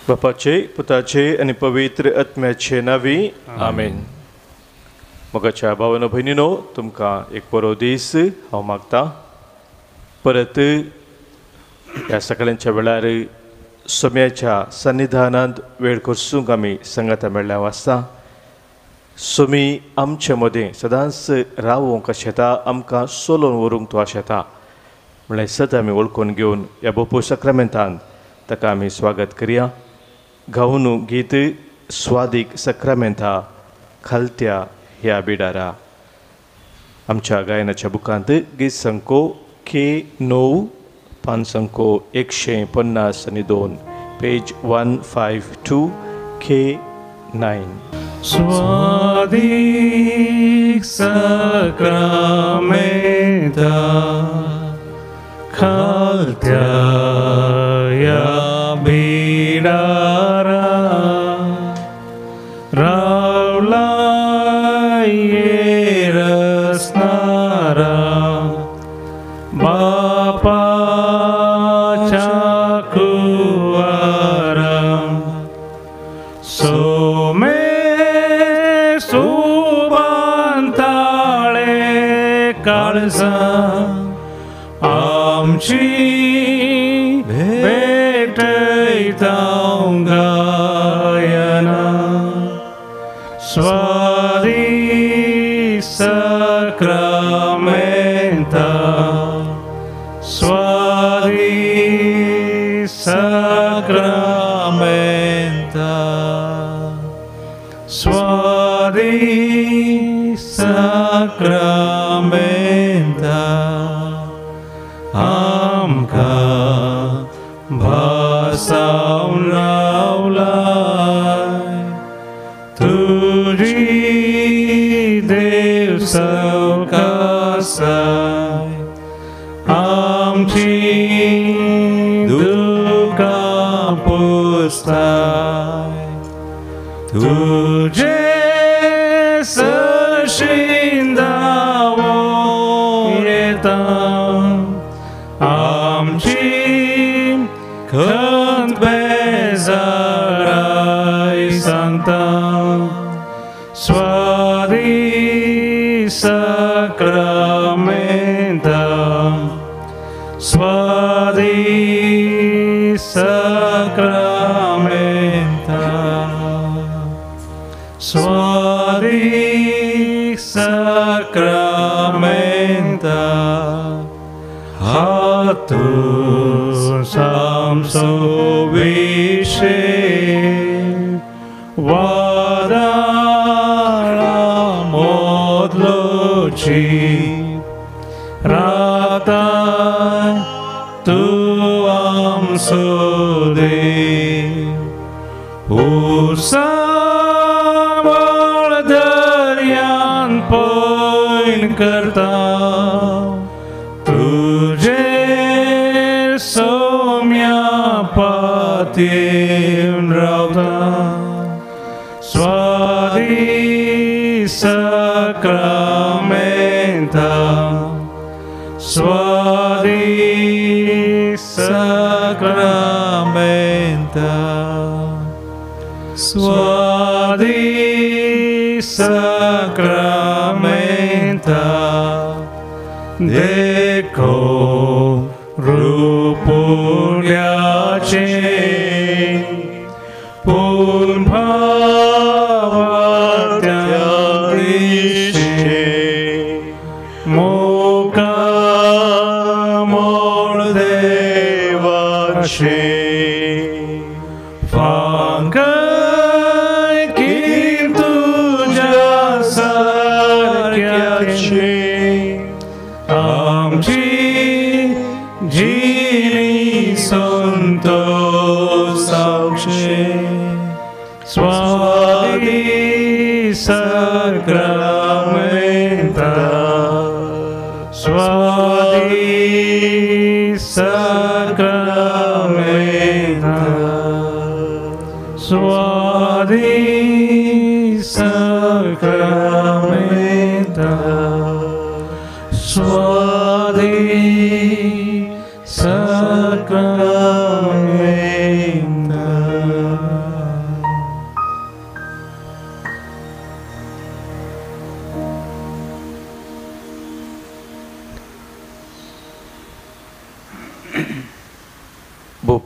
बापाचे पुताचे आनी पवित्र आत्म्याचे नांवी आमेन। मोगाच्या भावानो भयणीनो, तुमकां एक बरो दीस हांव मागता। परत ह्या सकाळच्या वेळार सोम्याच्या सन्निधानांत वेळ करसूंक आमी सांगाता मेळ्ळ्या आसता। सोमी आमचे मदें सदांच रावोंक आशेता, आमकां सोलोवन व्हरूंक तो आशेता म्हणल्यार सदां आमी वळखून घेवन ह्या बोपो सक्रामेंतान ताका आमी स्वागत करया। गावनू गीत स्वादीक सक्रामेंता खालत्या ह्या बिडारा। आमच्या गायनाच्या बुकांत गीत संको के 9 पान संको 152, पेज 152 के 9। स्वादीक सक्रामेंता खालत्या ह्या बिडारा रावला येरसनारा बापाच्या कुवारा सोमे सुबांताळे काळजा आमची भेटयता गायना। स्वादीक सक्रामेंता स्वादीक सक्रामेंता स्वादीक सक्रामेंता आमकां भासावन रावलाय तुजी देव सवकासाय आमची दुकां पुसताय तुजे सरशीं धांवोन येता आमची खंत बेजाराय सांगता। स्वादीक सक्रामेंता स्वादीक सक्रामेंता स्वादीक सक्रामेंता हातूंत आमचो विशे वादळां मोदलोची राताय तूं आमचो देव उसावळ दर्यान पयण करता तुजेर सोम्या पातयेवन रावता। स्वादीक सक्रामेंता स्वादीक सक्रामेंता स्वादीक सक्रामेंता देखो रुपुण्याचें पूण भावात्या दिशें मुखामोळ देवाचें फांकय की तुज्या सारक्याचें आमची जिणी संतोषाचें। स्वादीक सक्रामेंता स्वादीक सक्रामेंता स्वादीक सक्रामेंता स्वादीक सक्रामेंता।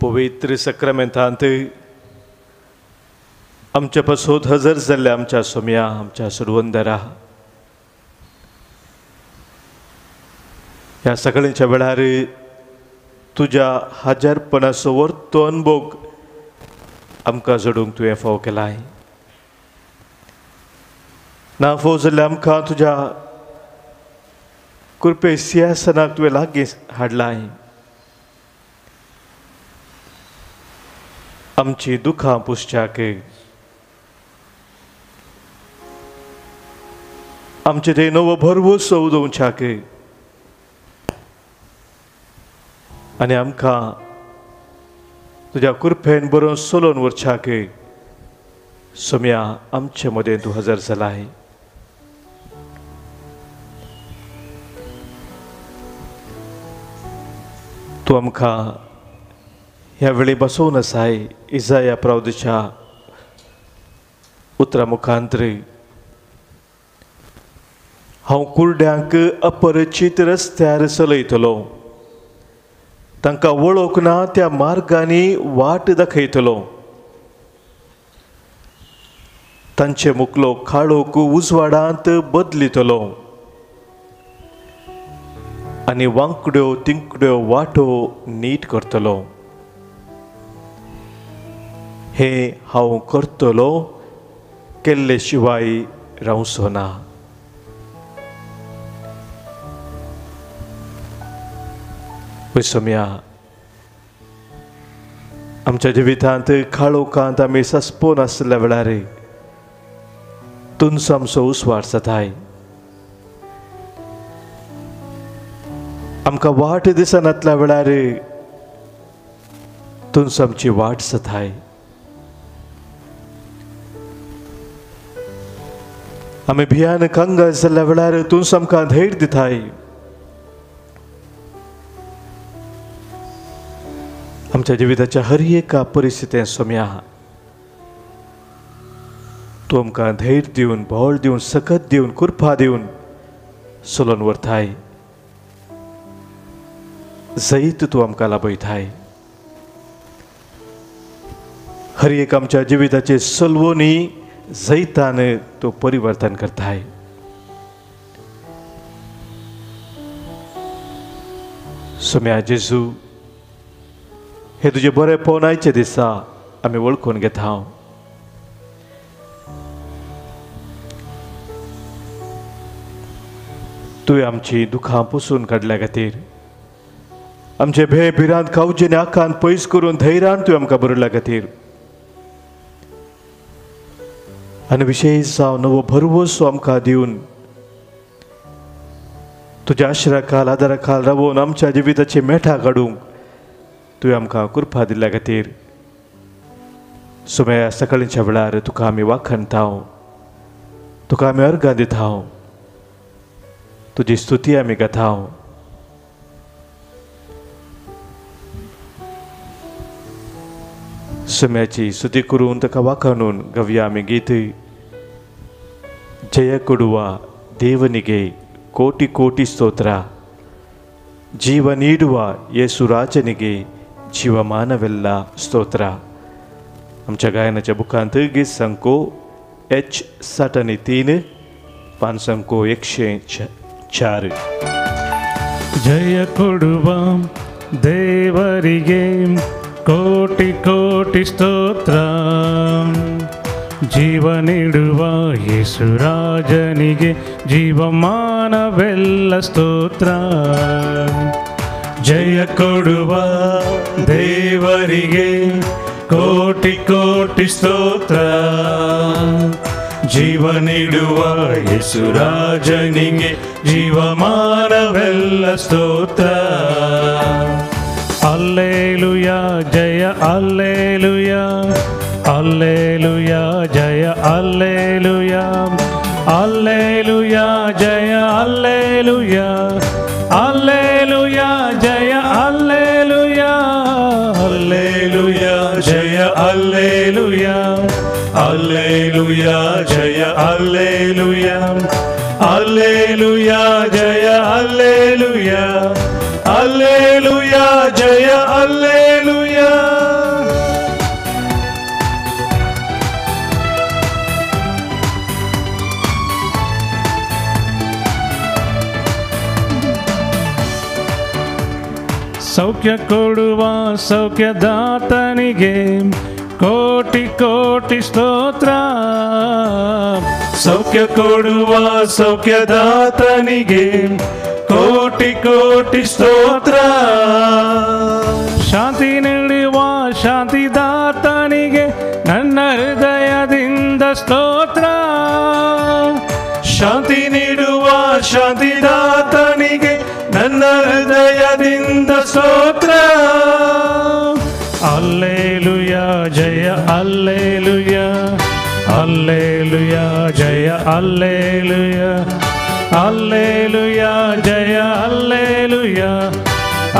पवित्र सक्रामेंतांत आमच्या पासत हजर जाल्ल्या आमच्या सोम्या, आमच्या सोडवंदरा, ह्या सकाळींच्या वेळार तुज्या हाजरपणाचो वर्तो अनभोग आमकां जोडूंक तुवें फाव केलाय. ना फाव जाल्ल्या आमकां तुज्या कृपे सिंहासनाक तुवें लागीं हाडलाय. आमची दुखां पुसच्याक, आमचे ते नवो भरवंसो उदोवच्याक आनी आमकां तुज्या कृपेन बरोवन सोलोवन व्हरच्याक सोम्या आमचे मदें तूं हजर जालाय. तूं आमकां ह्या वेळी बसोवन आसाय इजाया प्रावदीच्या उतरा मुखांतर. हांव कुर्ड्यांक अपरिचीत रस्त्यार चलयतलो, तांकां वळख ना त्या मार्गांनी वाट दाखयतलो. तांचे मुखलो काळोख उजवाडांत बदलितलो आनी वांकड्यो तिंकड्यो वाटो नीट करतलो. हें हांव करतलो, केल्ले शिवाय रावचो ना. सोम्या, आमच्या जिवितांत काळोखांत आमी सस्पोन आसल्या वेळार तुमचो आमचो उस्वाड जाताय. आमकां वाट दिसनातल्या वेळार तुमचो आमची वाट जाताय. आमी भियान कंगाल जाल्ल्या वेळार तुमचो आमकां धैर्य दिताय. आमच्या जिविताच्या हर एका परिस्थितींत सोम्या तूं आमकां धैर्य दिवन, बळ दिवन, सकत दिवन, कृपा दिवन सोलोवन व्हरताय. जैत तूं आमकां लाभयताय. हर एक आमच्या जिविताचे सलवणी जैतान तूं परिवर्तन करताय. सोम्या जेजू, हे तुजे बरें पोवनायचे दिसा आमी वळखून घेता. तुवें आमची दुखां पुसून काडल्या खातीर, आमचे भंय भिरांत कावजेन आखान पयस करून धैर्यान तुवें आमकां बरयल्या खातीर, आनी विशेश जावन नवो भरवंसो आमकां दिवन तुज्या आश्रा खाल आदारा खाल रावोवन आमच्या जिविताची मेठां काडूंक तुवें आमकां कृपा दिल्ल्या खातीर सुम्या सकाळींच्या वेळार तुका आमी वाखणता, तुका आमी अर्गां दिता, तुजी स्तुती आमी गाता. सुम्याची स्तुती करून ताका वाखणून गावया आमी गीत. जय कोडुवा देवनिगे कोटी कोटी स्तोत्रा, जीव नीडुवा येसुराजनिगे जीवमानवेल्ला स्तोत्रा. आमच्या गायनाच्या बुकांत गीत संको एच 63, पान संको 104. जय कोडुवा देवरिगे कोटि कोटि स्तोत्र, जीव ನೀಡುವ ಯೇಸುರಾಜನಿಗೆ ಜೀವಮಾನವೆಲ್ಲ ಸ್ತೋತ್ರ. ಜಯ ಕೊಡುವ ದೇವರಿಗೆ ಕೋಟಿ ಕೋಟಿ ಸ್ತೋತ್ರ, ಜೀವ ನೀಡುವ ಯೇಸುರಾಜನಿಗೆ ಜೀವಮಾನವೆಲ್ಲ ಸ್ತೋತ್ರ. ಅಲ್ಲೇಲುಯಾ ಜಯ ಅಲ್ಲೇಲುಯಾ, ಅಲ್ಲೇಲುಯಾ ಜಯ ಅಲ್ಲೇಲುಯಾ, ಅಲ್ಲೇಲುಯಾ ಜಯ ಅಲ್ಲೇಲುಯಾ, ಅಲ್ಲೇಲುಯಾ ಜಯ ಅಲ್ಲೇಲುಯಾ, ಅಲ್ಲೇಲುಯಾ ಜಯ ಅಲ್ಲೇಲುಯಾ, ಅಲ್ಲೇಲುಯಾ ಜಯ ಅಲ್ಲೇಲುಯಾ, ಅಲ್ಲೇಲುಯಾ ಜಯ ಅಲ್ಲೇಲುಯಾ, ಅಲ್ಲೇಲುಯಾ ಜಯ ಅಲ್ಲೇಲುಯಾ. ಸೌಖ್ಯ ಕೊಡುವ ಸೌಖ್ಯದಾತನಿಗೆ ಕೋಟಿ ಕೋಟಿ ಸ್ತೋತ್ರ. ಸೌಖ್ಯ ಕೊಡುವ ಸೌಖ್ಯದಾತನಿಗೆ ಕೋಟಿ ಕೋಟಿ ಸ್ತೋತ್ರ. ಶಾಂತಿ ನೀಡುವ ಶಾಂತಿದಾತನಿಗೆ ನನ್ನ ಹೃದಯದಿಂದ ಸ್ತೋತ್ರ. ಶಾಂತಿ ನೀಡುವ ಶಾಂತಿದಾತನಿಗೆ ನನ್ನ ಹೃದಯದಿಂದ ಸ್ತೋತ್ರ. ಅಲ್ಲೇಲುಯ ಜಯ ಅಲ್ಲೇಲುಯ, ಅಲ್ಲೇಲುಯ ಜಯ ಅಲ್ಲೇಲುಯ, ಅಲ್ಲೇಲುಯ ಜಯ ಅಲ್ಲೇಲುಯ,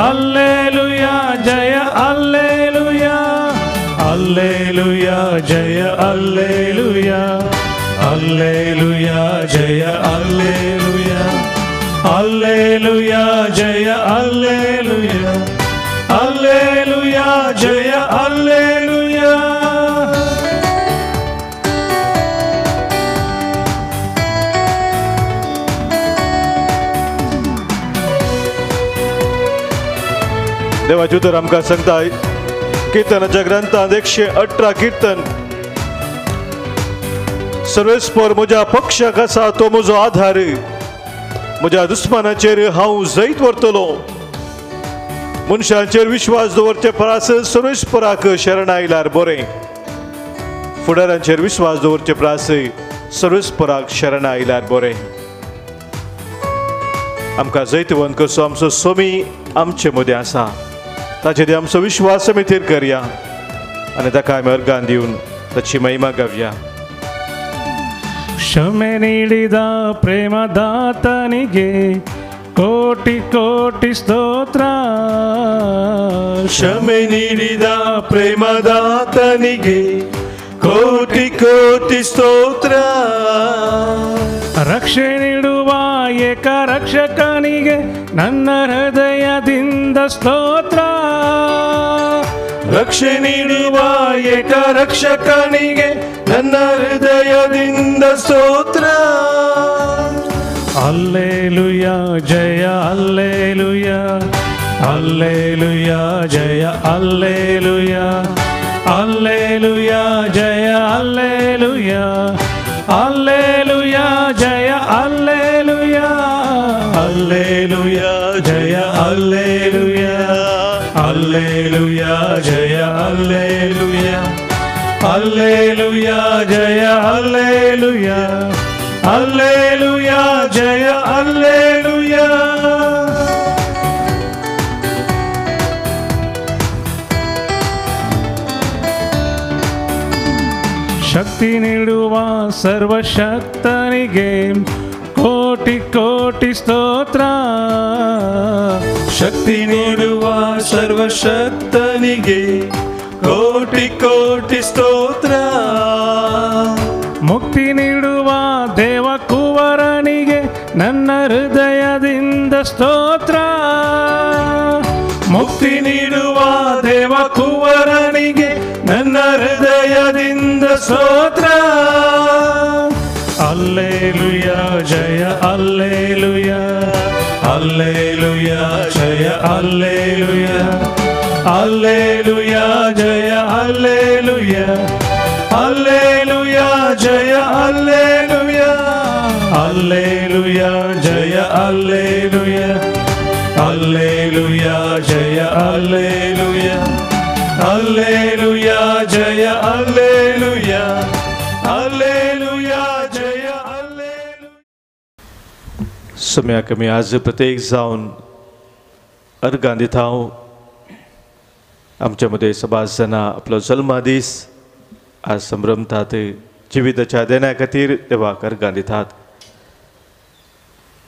ಅಲ್ಲೇಲುಯ ಜಯ ಅಲ್ಲೇಲುಯ, ಅಲ್ಲೇಲುಯ ಜಯ ಅಲ್ಲೇಲುಯ, ಅಲ್ಲೇಲುಯ ಜಯ ಅಲ್ಲೇಲುಯ, ಅಲ್ಲೇಲುಯ ಜಯ ಅಲ್ಲೇಲುಯ, ಅಲ್ಲೇಲುಯ ಜಯ ಅಲ್ಲೇಲುಯ. देवाची उतर आमकां सांगता किर्तनाच्या ग्रंथांत 118 कीर्तन, सर्वेस्पर म्हज्या पक्षाक आसा तो म्हजो आधार, म्हज्या दुस्मानाचेर हांव जैत व्हरतलो. मनशांचेर विश्वास दवरचे परस सर्वेस्पराक शरण आयल्यार बरें. फुडारांचेर विश्वास दवरचे परस सर्वेस्पराक शरण आयल्यार बरें. आमकां जैतवंत करचो आमचो स्वामी आमचे मदें आसा, ताचेर आमचो विश्वास आमी थीर करया आनी ताका आमी अर्गान दिवन ताची महिमा गावया. ಕ್ಷಮೆ ನೀಡಿದ ಪ್ರೇಮದಾತನಿಗೆ ಕೋಟಿ ಕೋಟಿ ಸ್ತೋತ್ರ. ಕ್ಷಮೆ ನೀಡಿದ ಪ್ರೇಮದಾತನಿಗೆ ಕೋಟಿ ಕೋಟಿ ಸ್ತೋತ್ರ. ರಕ್ಷೆ ನೀಡುವ ಏಕ ರಕ್ಷಕನಿಗೆ ನನ್ನ ಹೃದಯದಿಂದ ಸ್ತೋತ್ರ. ರಕ್ಷೆ ನೀಡುವ ಏಕ ರಕ್ಷಕನಿಗೆ ನನ್ನ ಹೃದಯದಿಂದ ಸ್ತೋತ್ರ. ಅಲ್ಲೇಲುಯ ಜಯ ಅಲ್ಲೇಲುಯ, ಅಲ್ಲೇಲುಯ ಜಯ ಅಲ್ಲೇಲುಯ, ಅಲ್ಲೇಲುಯ ಜಯ ಅಲ್ಲೇಲುಯ, ಅಲ್ಲೇಲುಯ ಜಯ ಅಲ್ಲೇಲುಯ, ಅಲ್ಲೇಲುಯ ಜಯ ಅಲ್ಲೇಲುಯ, ಅಲ್ಲೇಲುಯ ಜಯ ಅಲ್ಲೇಲುಯ, ಅಲ್ಲೇಲುಯ ಜಯ ಅಲ್ಲೇಲುಯ, ಅಲ್ಲೇಲುಯ ಜಯ ಅಲ್ಲೇಲುಯ. ಶಕ್ತಿ ನೀಡುವ ಸರ್ವಶಕ್ತನಿಗೆ ಕೋಟಿ ಕೋಟಿ ಸ್ತೋತ್ರ. ಶಕ್ತಿ ನೀಡುವ ಸರ್ವಶಕ್ತನಿಗೆ ಕೋಟಿ ಕೋಟಿ ಸ್ತೋತ್ರ. ಮುಕ್ತಿ ನೀಡುವ ದೇವಕುವರನಿಗೆ ನನ್ನ ಹೃದಯದಿಂದ ಸ್ತೋತ್ರ. ಮುಕ್ತಿ ನೀಡುವ ದೇವಕುವರನಿಗೆ ನನ್ನ ಹೃದಯದಿಂದ ಸ್ತೋತ್ರ. ಅಲ್ಲೇಲುಯ ಜಯ ಅಲ್ಲೇಲುಯ, ಅಲ್ಲೇಲುಯ ಜಯ ಅಲ್ಲೇಲುಯ, ಅಲ್ಲೇಲುಯ ಜಯ ಅಲ್ಲೇಲುಯ, ಅಲ್ಲೇಲುಯ ಜಯ ಅಲ್ಲೇಲುಯ, ಅಲ್ಲೇಲುಯ ಜಯ ಅಲ್ಲೇಲುಯ, ಅಲ್ಲೇಲುಯ ಜಯ ಅಲ್ಲೇಲುಯ, ಅಲ್ಲೇಲುಯ ಜಯ ಅಲ್ಲೇಲುಯ, ಅಲ್ಲೇಲುಯ ಜಯ ಅಲ್ಲೇಲುಯ. सम्याक आमी आज प्रत्येक जावन अर्गां दिता. आमच्या मदें सभास जाणां आपलो जल्मादीस आज संभ्रमतात, जिविताच्या देण्या खातीर देवाक अर्गां दितात.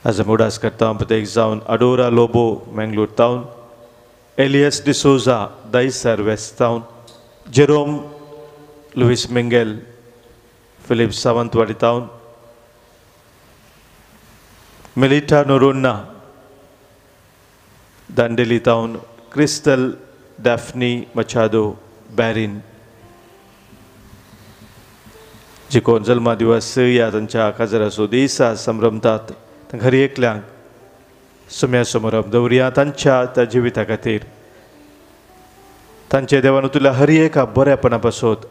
आज आमी उडास करता प्रत्येक जावन Adora Lobo Mangalore town, Elias D'Souza Dahisar west town, Jerome Luis Mingel Philip Sawantwadi town, Melita Noronha Dandeli town, Crystal Daphne Machado Barin जे कोण जल्मा दिवस ह्या तांच्या काजराचो दीस आज संभ्रमतात, तांकां हर एकल्यांक सम्या समोर दवरया तांच्या त्या जिविता खातीर. तांचे देवान तुल्या हर एका बऱ्यापणा पासत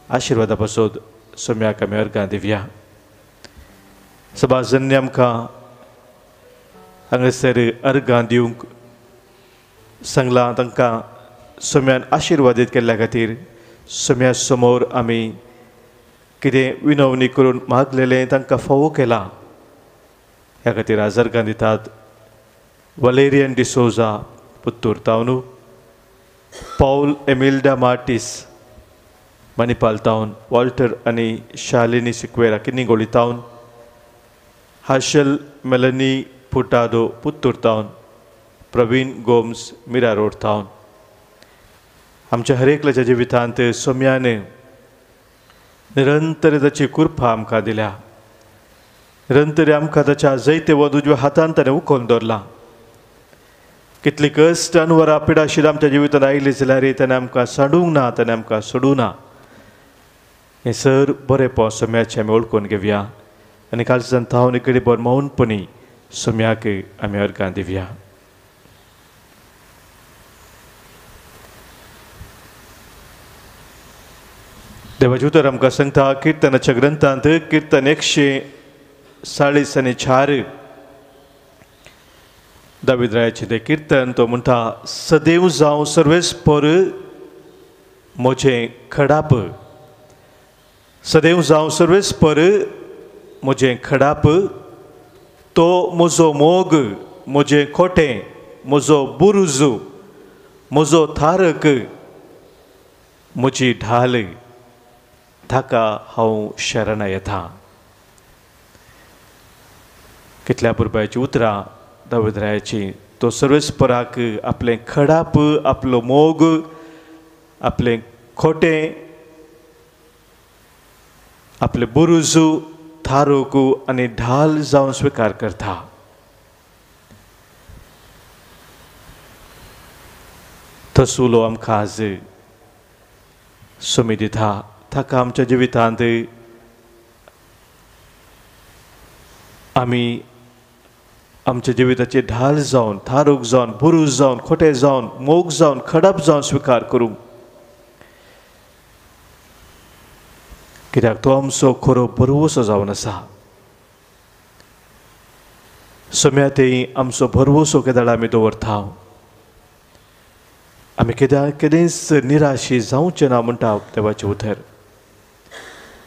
आशिर्वादा पासत सोम्याक आमी अर्गां दिवया. सभाजन्य आमकां हांगासर अर्गां दिवंक सांगलां तांकां सोम्यान आशिर्वादीत केल्ल्या खातीर सोम्या समोर आमी कितें विनवणी करून मागलेलें तांकां फावो केलां. ह्या खातीर आज अर्गां दितात वलेरियन डिसोजा पुत्तूर तावनू, पावल एमिल्डा मार्टीस मणिपाल तावन, वॉल्टर आनी शालिनी सिक्वेरा किन्निगोळी तावन, हाशल मेलनी पुटादो पुत्तूर तावन, प्रवीण गोम्स मिरा रोड तावन. आमच्या हर एकल्याच्या जिवितांत सोम्यान निरंतर ताची कृपा आमकां दिल्या. निरंतर आमकां ताच्या जैते व उजव्या हातान ताणें उखलून दवरलां. कितली कश्ट अनवरा पिडाशीर आमच्या जिवितांत आयली जाल्यार ताणें आमकां सांडूंक ना, ताणें आमकां सोडूंक ना. हें सर बरें सोम्याचें आमी वळखून घेवया आनी कालच्यान थावन इकडे बर मौनपणी सोम्याक आमी अर्गां दिवया. देवाचें उतर आमकां सांगता किर्तनाच्या ग्रंथांत किर्तन 140 आनी 4 दावीद रायाचें तें किर्तन. तो म्हणटा, सदैव जावं सर्वेस्पर म्हजें खडाप, सदैव जावं सर्वेस्पर म्हजें खडाप, तो म्हजो मोग, म्हजें खोटें, म्हजो बुरुज, म्हजो थारक, म्हजी ढाल, ताका हांव शरणा येता. कितल्या पुरबायचीं उतरां दावीद रायाची. तो सर्वेस्पराक आपलें खडाप, आपलो मोग, आपलें खोटें, आपलें बुरुज, थारोक आनी ढाल जावन स्विकार करता. तसो उलो आमकां आज सोमी दिता. ताका आमच्या जिवितांत आमी आमच्या जिविताचे ढाल जावन, थारूक जावन, बुरूज जावन, खोटे जावन, मोग जावन, खडप जावन स्विकार करूंक, कित्याक तो आमचो खरो भरवंसो जावन आसा. सोम्या तेय आमचो भरवंसो केदाळ आमी दवरता. आमी केदाळ केदेंच निराशी जावचें ना म्हणटा देवाचें उतर.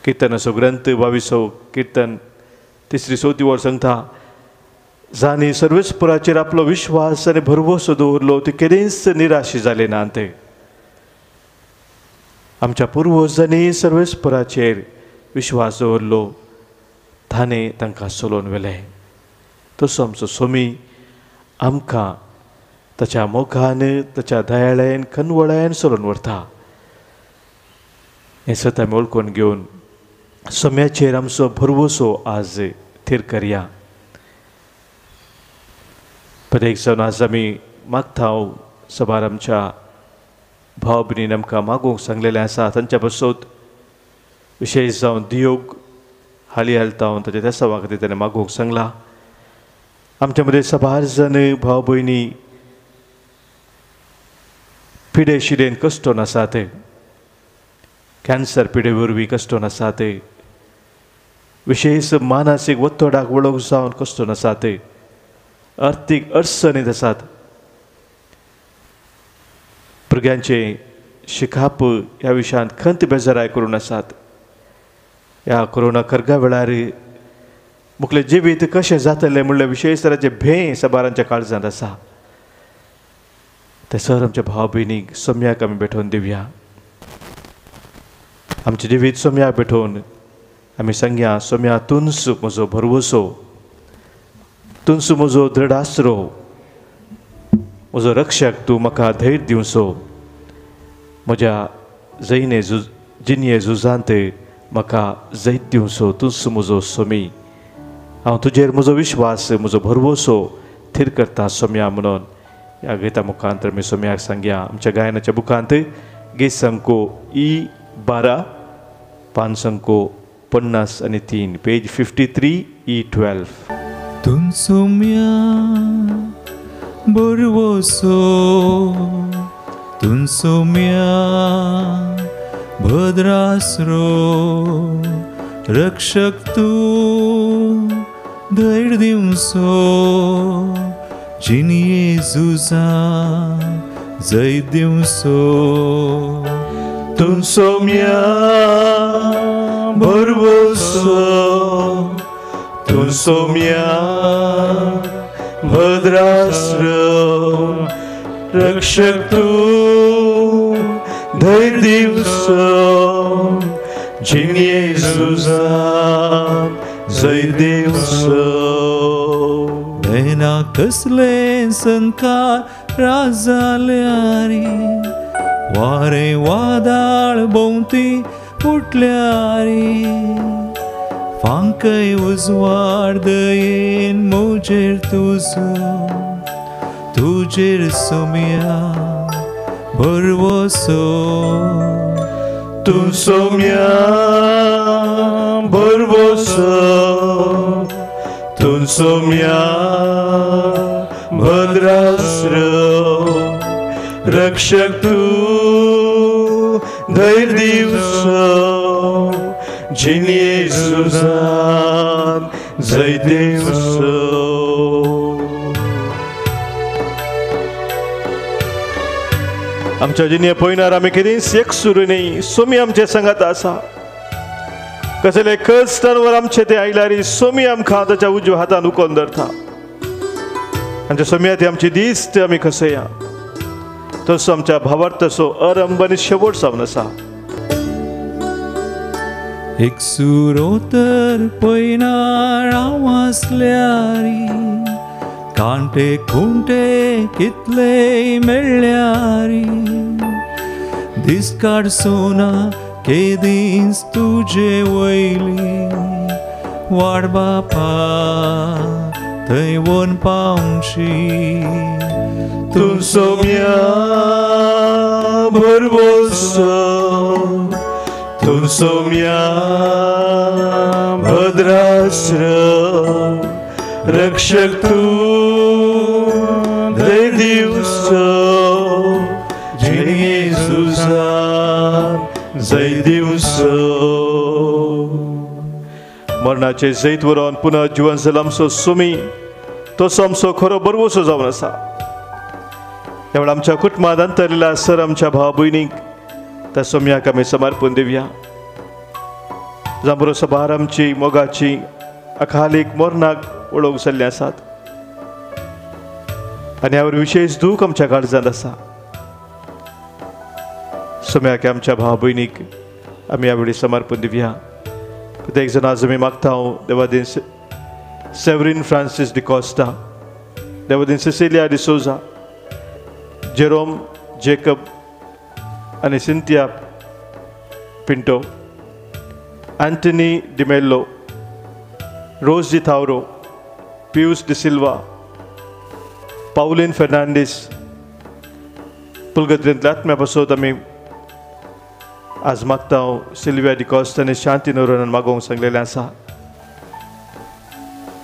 किर्तनाचो ग्रंथ 22 किर्तन 3री 4 वर सांगता, जांणी सर्वेस्पराचेर आपलो विश्वास आनी भरवंसो दवरलो ते केदेंच निराशी जाले ना. ते आमच्या पुर्वजांनी सर्वेस्पराचेर विश्वास दवरलो, ताणें तांकां चलोवन व्हेलें. तसो आमचो सोमी आमकां ताच्या मोगान, ताच्या दयाळायेन, खनवळायेन चलोवन व्हरता. हें सत आमी वळखून घेवन सोम्याचेर आमचो भरवंसो आज थीर करया. प्रत्येक जावन आज आमी मागता सबार आमच्या भाव भयणीन आमकां मागूंक सांगलेलें आसा तांच्या पासत विशेश जावन दियोग हाली हालता ताच्या त्या सवा खातीर ताणें मागूंक सांगलां. आमच्या मदीं सबार जण भाव भयणी पिडे शिडेन कश्टोन आसात, कॅन्सर पिडे वरवीं कश्टोन आसात, विशेश मानसीक ಒತ್ತಡाक वळख जावन कश्टोन आसात, अर्थीक अडचणीत आसात. भुरग्यांचें शिकाप ह्या विशयांत खंत बेजाराय करून आसात. ह्या कोरोना कर्गा वेळार मुखलें जिवीत कशें जातलें म्हणल्यार विशेश तराचें भें सबारांच्या काळजांत आसा. ते सर आमच्या भाव भयणीक सोम्याक आमी भेटोवन दिवया. आमचें जिवीत सोम्याक भेटोवन आमी सांगया, सोम्या तुंच म्हजो भरवंसो, तुंच म्हजो दृढ आसरो, म्हजो रक्षक, तूं म्हाका धैर्य दिवचो, म्हज्या जैने जिणये झुजांत म्हाका जैत दिवचो, तूंच म्हजो सोमी, हांव तुजेर म्हजो विश्वास, म्हजो भरवंसो थीर करता सोम्या म्हणून ह्या गीता मुखांत आमी सोम्याक सांगया. आमच्या गायनाच्या बुकांत गीत संको E12 पान संको 50 आनी 3, पेज 53 E12. तूं सोम्या भरवंसो, तुमसोम्या भद्रासरो रक्षक तूं धैर्य दिवसो जिनये झुजा जैत दिवसो तुमसोम्या भरवसो तुमसोम्या भद्रास्र रक्षक तूं धैर्य दिवसो जिनये झुजा जैत दिवसो. तेन्ना कसले संकार जाल्यारी वारें वादाळ भोंवती उठल्यारी फांकय उजवाड दयेन म्हजेर तुजो तुजेर सोम्या भरवसो तूं सोम्या भरवसो तूं सोम्या भद्रास्र रक्षक तूं धैर्य दिवसो जिनये झुजान जैत दिवसो. आमच्या जिनये पयणार आमी केदींच एकसुरू न्ही, सोमी आमचे संगात आसा. कसले कश्टांवर आमचे ते आयल्यार सोमी आमकां ताच्या उजव्या हातान उकोन धरता. आमच्या सोम्या ती आमची दीस ते आमी खसया तसो आमच्या भावार्थ तसो अरंभ आनी शेवट जावन आसा. एक सुरो तर पयणार हांव आसल्यारी कांटे खुंटे कितले मेळ्ळ्यारी दीस काडसोना केदींच तुजे वयली वाड बापा थंय वन पावशी तूं सोम्या भरवसो तूं सोम्या भद्रास्र रक्षक तूं धैर्य दिवसो जिनये झुजान जैत दिवसो. मरणाचे जैत वरोवन पुनः जिवन जालो आमचो सोमी तसो आमचो खरो बरवसो जावन आसा. त्या वेळार आमच्या कुटुंबांत अंतरलेल्या सर आमच्या भाव भयणीक त्या सोम्याक आमी समर्पण दिवया. जांबरो सभार आमची मोगाची अकालीक मरणाक वळोवंक जाल्ले आसात आनी ह्या विशेश दूख आमच्या काळजांत आसा. सोम्याक आमच्या भाव भयणीक आमी ह्या वेळी समर्पण दिवया. प्रत्येक जाण आज आमी मागता हांव Devadin Severine Francis D'Costa, Devadin Sicilia D'Souza, Jerome Jacob आनी सिंथिया पिंटो, अँटनी डिमेल्लो, रोज दी थावरो, पियूस डिसिल्वा, पावलीन फेर्नांडीस. पुलगत्रेंतल्या आत्म्या पासत आमी आज मागता हांव सिल्विया डिकॉस्टा आनी शांती नोरोनान मागोवंक सांगलेलें आसा.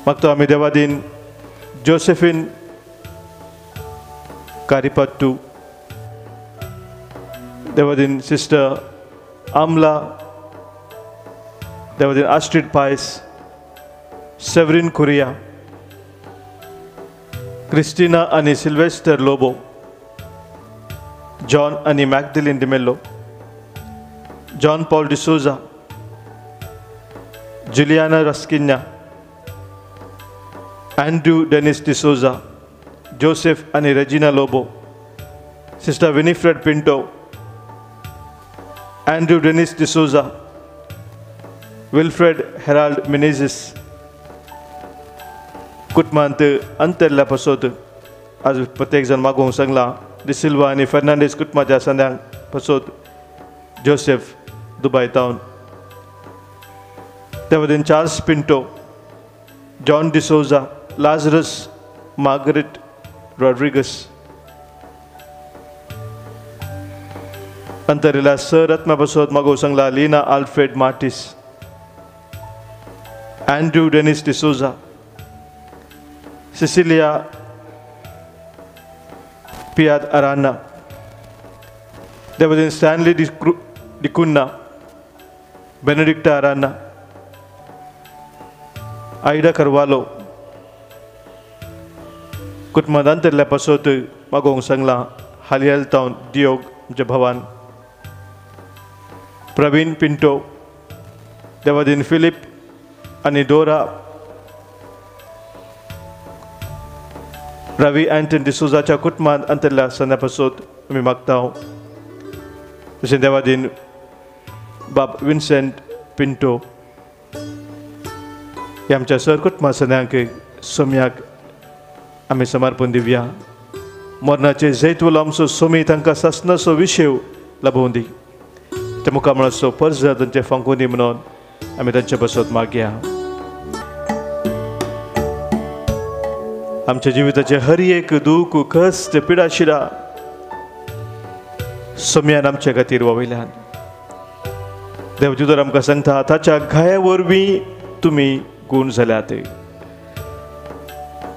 मागता आमी देवादीन जोसेफीन कारिपट्टू, देवादीन सिस्टर आमला, देवादीन Astrid Pius, Severine Kuriya, Christina आनी सिल्वेस्टर लोबो, जॉन आनी Magdaline D'Mello, John Paul D'Souza, Juliana Rasquinha, Andrew Dennis D'Souza, Joseph आनी Regina Lobo, sister Winifred Pinto, Andrew Denis D'Souza, Wilfred Herald Menezes. कुटुंबांत अंतरल्या पासत आज प्रत्येक जाण मागोवंक सांगलां. डिसिल्वा आनी फेर्नांडीस कुटुंबाच्या संद्यांक पासत जोसेफ दुबय तावन, त्या वतीन Charles Pinto, John D'Souza, Lazarus Margaret Rodrigues. अंतरेला sir आत्म्या पासत मागोवंक सांगला Lina Alfred Martis, Andrew Denis D'Souza, Cecilia Piad Aranha, देवादीन Stanley D'Cunha, Benedicta Aranha, Aida Carvalho कुटुंबांत अंतरल्या पासत मागोवंक सांगलां हालियल तावन दियोग आमच्या भावान, प्रवीण पिंटो, देवादीन फिलीप आनी डोरा, रवी अँटन डिसोजाच्या कुटुंबांत अंतरल्या सन्या पासत आमी मागता. तशें देवादीन बाब विन्सेंट पिंटो हे आमच्या सर कुटुंबा सन्यांक सोम्याक आमी समर्पण दिवया. मरणाचे जैतवलो आमचो सोमी तांकां सासनाचो विशय लाभोवं दी, त्या मुखामळाचो पर्ज तांचे फांकून दी म्हणून आमी तांचे बसत मागया. आमच्या जिविताचे हर एक दूख, कश्ट, पिडा शिरा सोम्यान आमच्या खातीर वावयल्यान. देवदूत आमकां सांगता ताच्या घाया वरवीं तुमी गूण जाल्यात,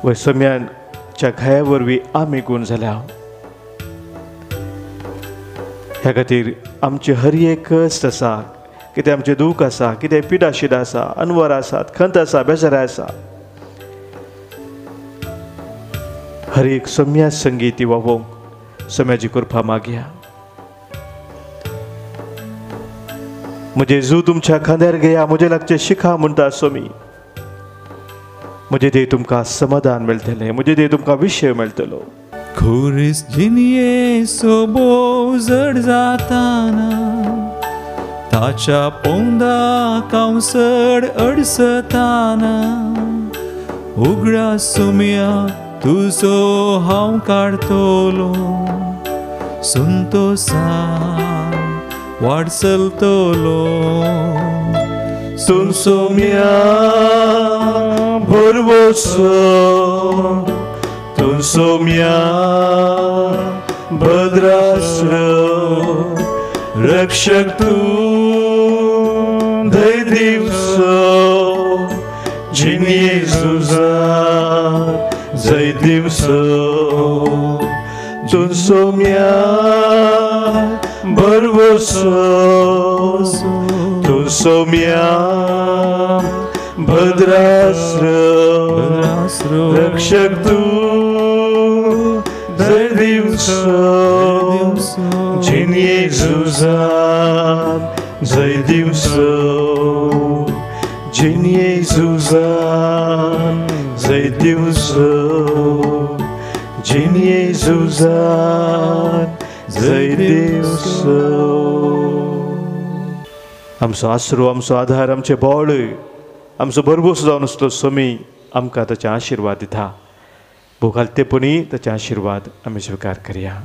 वय सोम्याच्या घाया वरवीं आमी गूण जाल्या. ह्या खातीर आमचे हर एक कश्ट आसा, कितें आमचें दूख आसा, कितें पिडा शिडा आसा, अनवर आसात, खंत आसा, बेजाराय आसा, हर एक सोम्या संगी ती वावोवंक सोम्याची कृपा मागया. म्हजें जू तुमच्या खांद्यार घेया, म्हजें लागचें शिखा म्हणटा सोमी. म्हजें देह तुमकां समाधान मेळटलें, म्हजें देह तुमकां विशय मेळटलो. खुरीस जिनये सोबो जड जाताना, ताच्या पोंदा हांव चड अडसताना, उगडा सुम्या तुजो हांव काडतलो, संतोसान वाट चलतलो. तूं सोम्या भरवसो, तूं सोम्या भद्रास्र, रक्षक तूं धैर्य दिवसो, जिनये झुजान जय दिवसो. तूं सोम्या भरवसो, तूं सोम्या भद्रास्र, रक्षक तूं जय दिवसो, जिनये झुजान जय दिवसो, जिनये झुजान जय दिवसो, जिनये झुजान जय दिवसो. आमचो आसरो, आमचो आधार, आमचें बळ, आमचो भरभोस जावन आसलो सोमी आमकां ताचे आशिर्वाद दिता. भोगालतेपणी ताचे आशिर्वाद आमी स्विकार करया.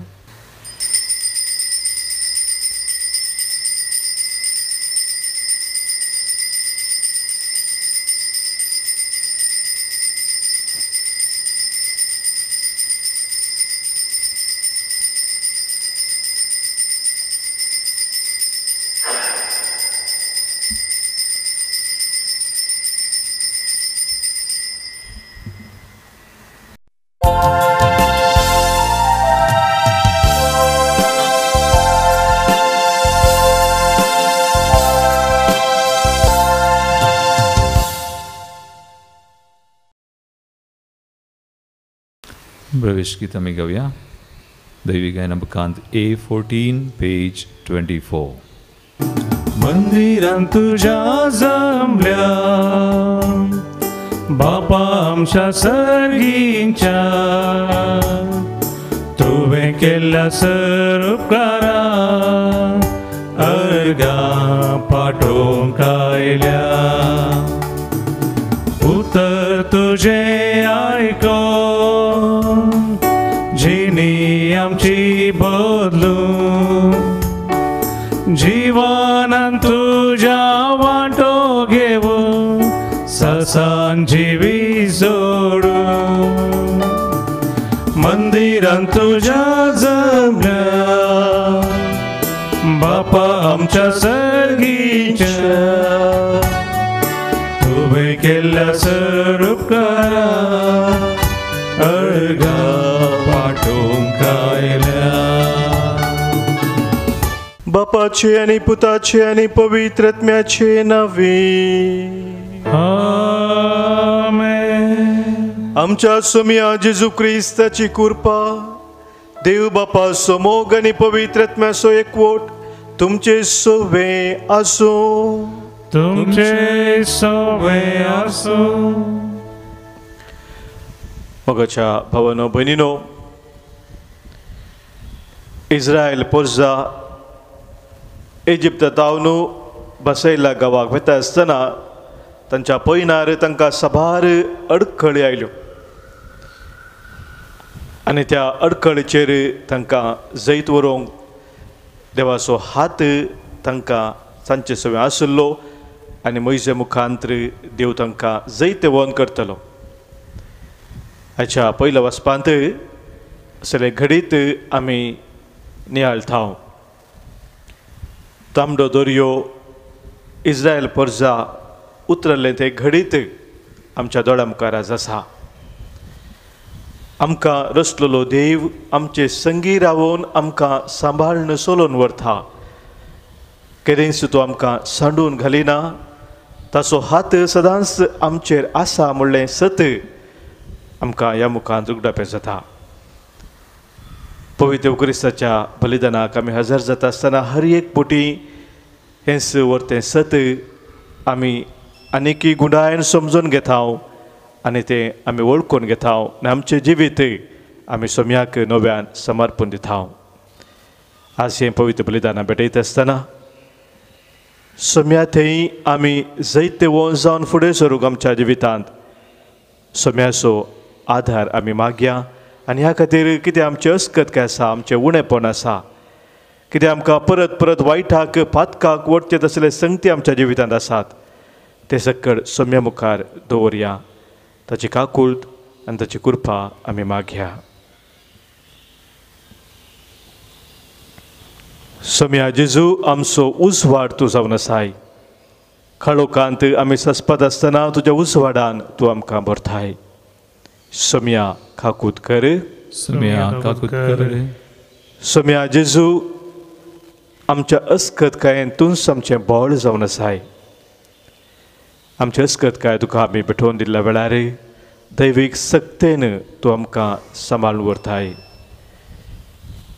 प्रवेश गीत आमी गावया. दैवी गायन बुकांत A14 page 24. मंदिरांत तुझ्या जमल्या बापा आमच्या सर्गींच्या, तुवें केल्ल्या सर उपकारा अर्घां पाठोवंक आयल्या. उतर तुजें आयकोन जिणी आमची बदलून, जिवनान तुज्या वांटो घेवन ससान जिवी जोडून. मंदिरान तुज्या जमल्या बापा आमच्या सर्गीच्या, तुवें केल्ल्या सर उपकारा अर्घां पाठोवंक आयल्या. बापाचे आनी पुताचे आनी पवित्र आत्म्याचे नांवे आमेन. आमच्या सोम्या जेजू क्रिस्ताची कृपा, देव बापाचो मोग आनी पवित्र आत्म्याचो एकवट तुमचे सोवे आसूं. तुमचे सोवे आसूं. मोगाच्या भावानो भयणीनो, इस्रायल पोरजा इजिप्तांत बसयल्ल्या गांवाक वता आसतना तांच्या पयनार तांकां साबार अडखळी आयल्यो आनी त्या अडखळीचेर तांकां जैत व्हरूंक देवाचो हात तांकां तांचे सवें आशिल्लो आनी मोयजे मुखांतर देव तांकां जैतवंत करतलो. हाच्या पयल्या वाचपांत असलें घडीत आमी नियाळटा. तांबडो दर्यो इस्रायल परजा उतरलें तें घडीत आमच्या दोळ्या मुखार आज आसा. आमकां रचलेलो देव आमचे संगी रावन आमकां सांबाळून चलोवन व्हरता. केदेंच तो आमकां सांडून घालिना. ताचो हात सदांच आमचेर आसा म्हणलें सत आमकां ह्या मुखार उगडापें जाता. पवित्र क्रिस्ताच्या बलिदानाक आमी हजर जाता आसतना हर एक पोटी हेंच व्हरतें सत आमी आनीकी गुंडायन समजून घेता आनी तें आमी वळखून घेता आनी आमचें जिवीत आमी सोम्याक नव्यान समर्पण दिता. आज हें पवित्र बलिदानां भेटयता आसतना सोम्या थंय आमी जैतवंत जावन फुडें सरूंक आमच्या जिवितांत सोम्याचो आधार आमी मागया आनी ह्या खातीर कितें आमचें अस्कत काय आसा, आमचें उणेपण आसा, कितें आमकां परत परत वायटाक पातकाक वडचे तसले संगती आमच्या जिवितांत आसात ते सकळ सोम्या मुखार दवरया. ताची काकूळट आनी ताची कृपा आमी मागया. सोम्या जेजू आमचो उजवाड तूं जावन आसाय. काळोखांत आमी सस्पत आसतना तुज्या उजवाडान तूं आमकां भरताय. सोम्या काकूत कर. सोम्या काकूत कर. सोम्या जेजू आमच्या अस्कतकायेन तूंच आमचें बळ जावन आसाय. आमचे अस्कतकाय तुका आमी भेटोवन दिल्ल्या वेळार दैवीक सक्तेन तूं आमकां सांबाळून व्हरताय.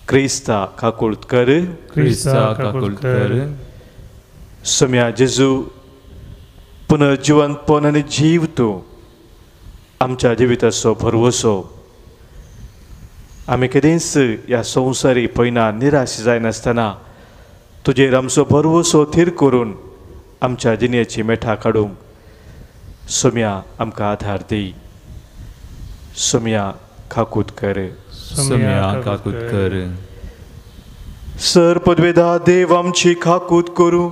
क्रिस्ता काकूळत कर. क्रिस्ता काकूळत कर. सोम्या जेजू पुनर्जिवंतपण आनी जीव तूं आमच्या जिविताचो भरवसो. आमी केदींच ह्या संवसारी पयना निराश जायनासतना तुजेर आमचो भरवसो थीर करून आमच्या जिणेची मेठां काडूंक सोम्या आमकां आधार दी. सोम्या काकूत कर. सोम्या काकूत कर. सर पदवेदा देव आमची काकूत करूं.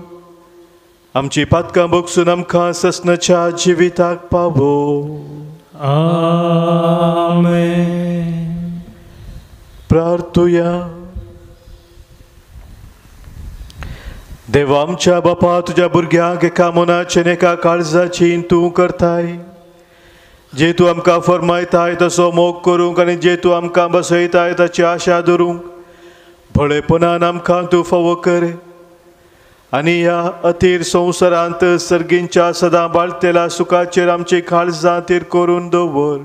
आमची पातकां बगसून आमकां ससनाच्या जिविताक पावो. आमेन. प्रार्थुया. देवा आमच्या बापा, तुज्या भुरग्यांक एका मनाचें एका काळजाची तूं करताय. जे तूं आमकां फरमायताय तसो मोग करूंक आनी जे तूं आमकां बसयताय ताची आशा धरूंक भळेपणान आमकां तूं फावो कर. आनी ह्या अथीर संवसारांत सर्गींच्या सदां बाळतेल्या सुखाचेर आमची काळजां थीर करून दवर.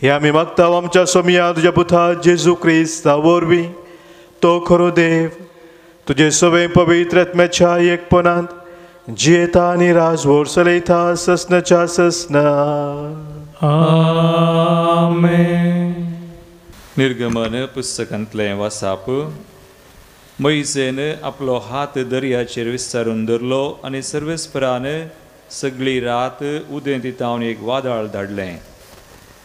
हे आमी मागता आमच्या सोम्या तुज्या पुता जेजू क्रिस्ता वरवीं. तो खरो देव तुजे सवे पवित्र आत्म्याच्या एकपणांत जियेता आनी राजवोर चलयता ससनाच्या ससना. आमेन. निर्गमन पुस्तकांतलें वासाप. मोयजेन आपलो हात दर्याचेर विस्तारून धरलो आनी सर्वेस्परान सगळी रात उदेंती तावन एक वादळ धाडलें.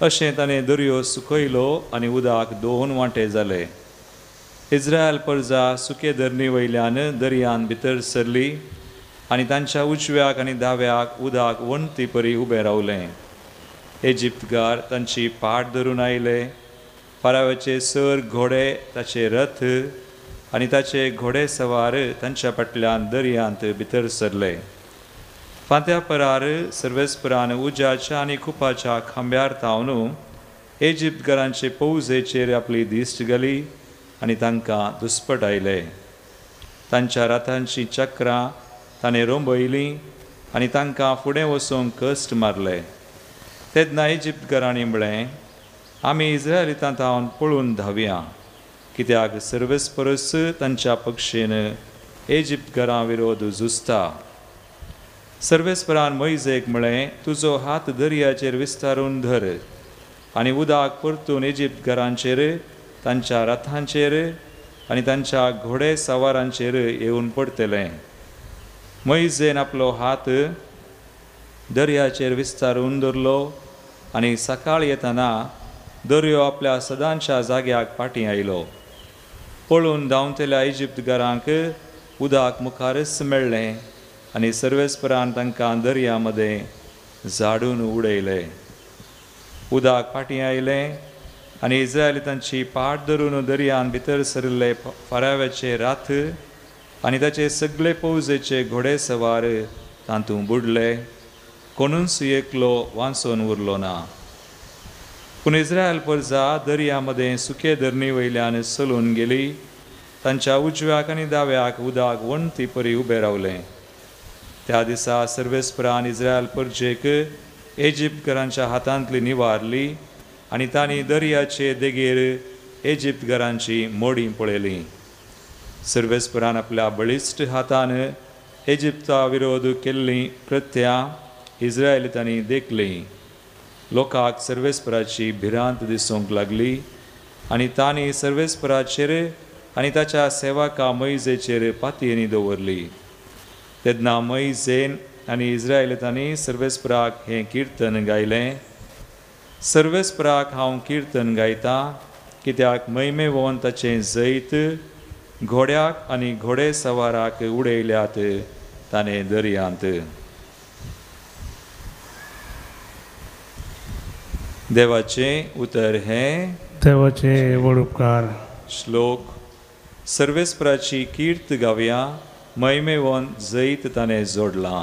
अशें ताणें दर्यो सुकयलो आनी उदक दोन वांटे जाले. इस्रायल परजा सुके धरणी वयल्यान दर्यान भितर सरली आनी तांच्या उजव्याक आनी दाव्याक उदक वण्टी परी उबें रावलें. इजिप्तगार तांची पाट धरून आयले. फाराव्याचे सर घोडे, ताचे रथ आनी ताचे घोडे सवार तांच्या फाटल्यान दर्यांत भितर सरले. फांत्या परार सर्वेस्परान उज्याच्या आनी कुपाच्या खांब्यार तावन इजिप्तगारांचे पौजेचेर आपली दिश्ट घाली आनी तांकां दुस्पट आयले. तांच्या रथांची चक्रां ताणें रोंबयलीं आनी तांकां फुडें वचूंक कश्ट मारले. तेन्ना इजिप्तकारांनी म्हळें, आमी इस्रायलितां थावन पळून धांवया, कित्याक सर्वेस्परस तांच्या पक्षेन इजिप्तकारां विरोध झुजता. सर्वेस्परान मोयजेक म्हळें, तुजो हात दर्याचेर विस्तारून धर आनी उदक परतून इजिप्तकारांचेर, तांच्या रथांचेर आनी तांच्या घोडे सवारांचेर येवन पडटलें. मोयजेन आपलो हात दर्याचेर विस्तारून धरलो आनी सकाळ येतना दर्यो आपल्या सदांच्या जाग्याक फाटीं आयलो. पळून धांवतल्या इजिप्तकारांक उदक मुखारच मेळ्ळें आनी सर्वेस्परान तांकां दर्या मदें झाडून उडयलें. उदक फाटीं आयलें आनी इस्रायलितांची पाट धरून दर्यान भितर सरिल्ले फाराव्याचे राथ आनी ताचे सगळे पौजेचे घोडे सवार तातूंत बुडले. कोणूच एकलो वांचून उरलो ना. पूण इस्रायल परजा दर्या मदें सुके धरणी वयल्यान चलून गेली. तांच्या उजव्याक आनी दाव्याक उदक वण्टी परी उबें रावलें. त्या दिसा सर्वेस्परान इस्रायल परजेक इजिप्तकारांच्या हातांतली निवारली आनी तांणी दर्याचे देगेर इजिप्तकारांची मोडीं पळयली. सर्वेस्परान आपल्या बळिश्ट हातान इजिप्ता विरोध केल्लीं कृत्यां इस्रायलितांनी देखलीं. लोकांक सर्वेस्पराची भिरांत दिसूंक लागली आनी तांणी सर्वेस्पराचेर आनी ताच्या सेवका मोयजेचेर पातयेनी दवरली. तेन्ना मोयजेन आनी इस्रायलितांनी सर्वेस्पराक हें किर्तन गायलें. सर्वेस्पराक हांव किर्तन गायतां, कित्याक महिमेवन ताचें जैत घोड्याक आनी घोडे सवाराक उडयल्यात ताणें दर्यांत. देवाचें उतर हें. देवाचे व्हड उपकार. श्लोक. सर्वेस्पराची कीर्त गावया, महिमेवन जैत ताणें जोडलां.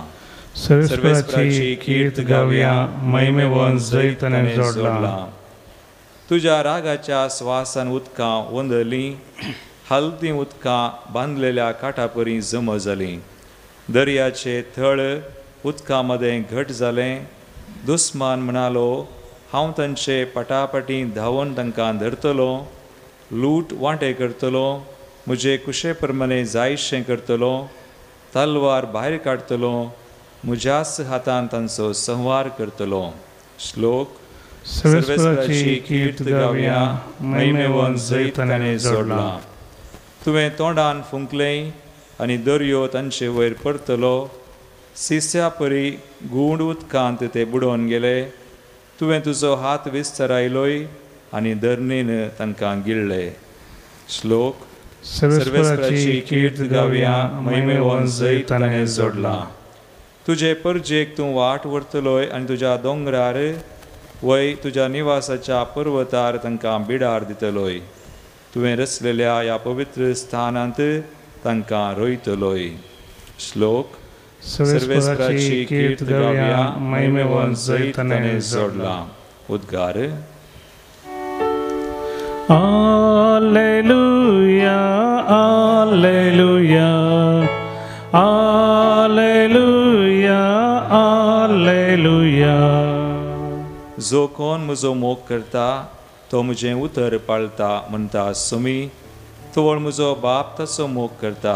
सर्वेस्पराची कीर्त गावया, महिमेवन जैत ताणें जोडलां. तुज्या रागाच्या स्वासान उदकां वंदलीं, हलदी उदकां बांदलेल्या काठापरी जमा जालीं. दर्याचे थळ उदकां मदें घट जालें. दुस्मान म्हणालो, हांव तांचे पटापटी धांवून तांकां धरतलो, लूट वांटे करतलो, म्हजे कुशे प्रमाणे जायशें करतलो, तलवार भायर काडटलो, म्हज्याच हातान तांचो संहार करतलो. श्लोक. सर्वेस्पराची कीर्त गावया, महिमेवन जैत ताणें जोडलां. तुवें तोंडान फुंकलें आनी दर्यो तांचे वयर परतलो. सिस्या परी गूंड उदकांत ते बुडोवन गेले. तुवें तुजो हात विस्तरायलोय आनी धरणीन तांकां गिळ्ळे. श्लोक. सर्वेस्पराची कीर्त गावया, महिमेवन जैत ताणें जोडलां. तुजे परजेक तूं वाट व्हरतलोय आनी तुज्या दोंगरार वय तुज्या निवासाच्या पर्वतार तांकां बिडार दितलोय. तुवें रचलेल्या ह्या पवित्र स्थानांत तांकां रोयतलोय. श्लोक. सर्वेस्पराची कीर्त गावया, महिमेवन जैत ताणें जोडलां. उद्गार. Alleluia, alleluia, alleluia, alleluia. जो कोण म्हजो मोग करता तो म्हजें उतर पाळता म्हणटा सुमी. तवळ म्हजो बाप ताचो मोग करता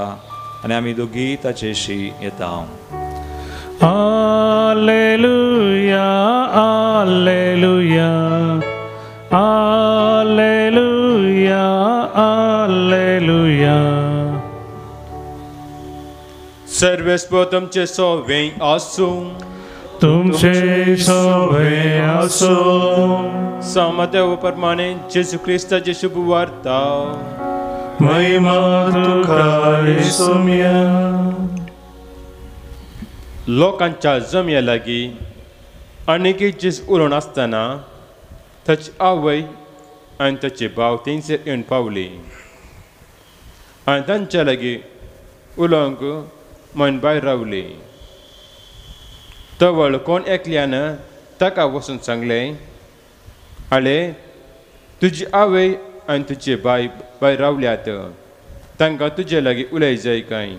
आनी आमी दोगी ताचेशी येता. Alleluia, alleluia, alleluia, alleluia. सर्वेस्पर तुमचे सोवे आसूं. तुमचे सोवे आसूं. सामतेव प्रमाणे जेजू क्रिस्ताची शुभ वार्ता. महिमा तुका येसुम्या. लोकांच्या जमया लागीं आनीक जेजू उलोवन आसतना ताची आवय आनी ताचे भाव थंयसर येवन पावली आनी तांच्या लागीं उलोवंक मन भायर रावली. तवळ कोण एकल्यान ताका वचून सांगलें, आले तुजी आवय आनी तुजे बाय भायर रावल्यात तांकां तुजे लागीं उलय जाय काय.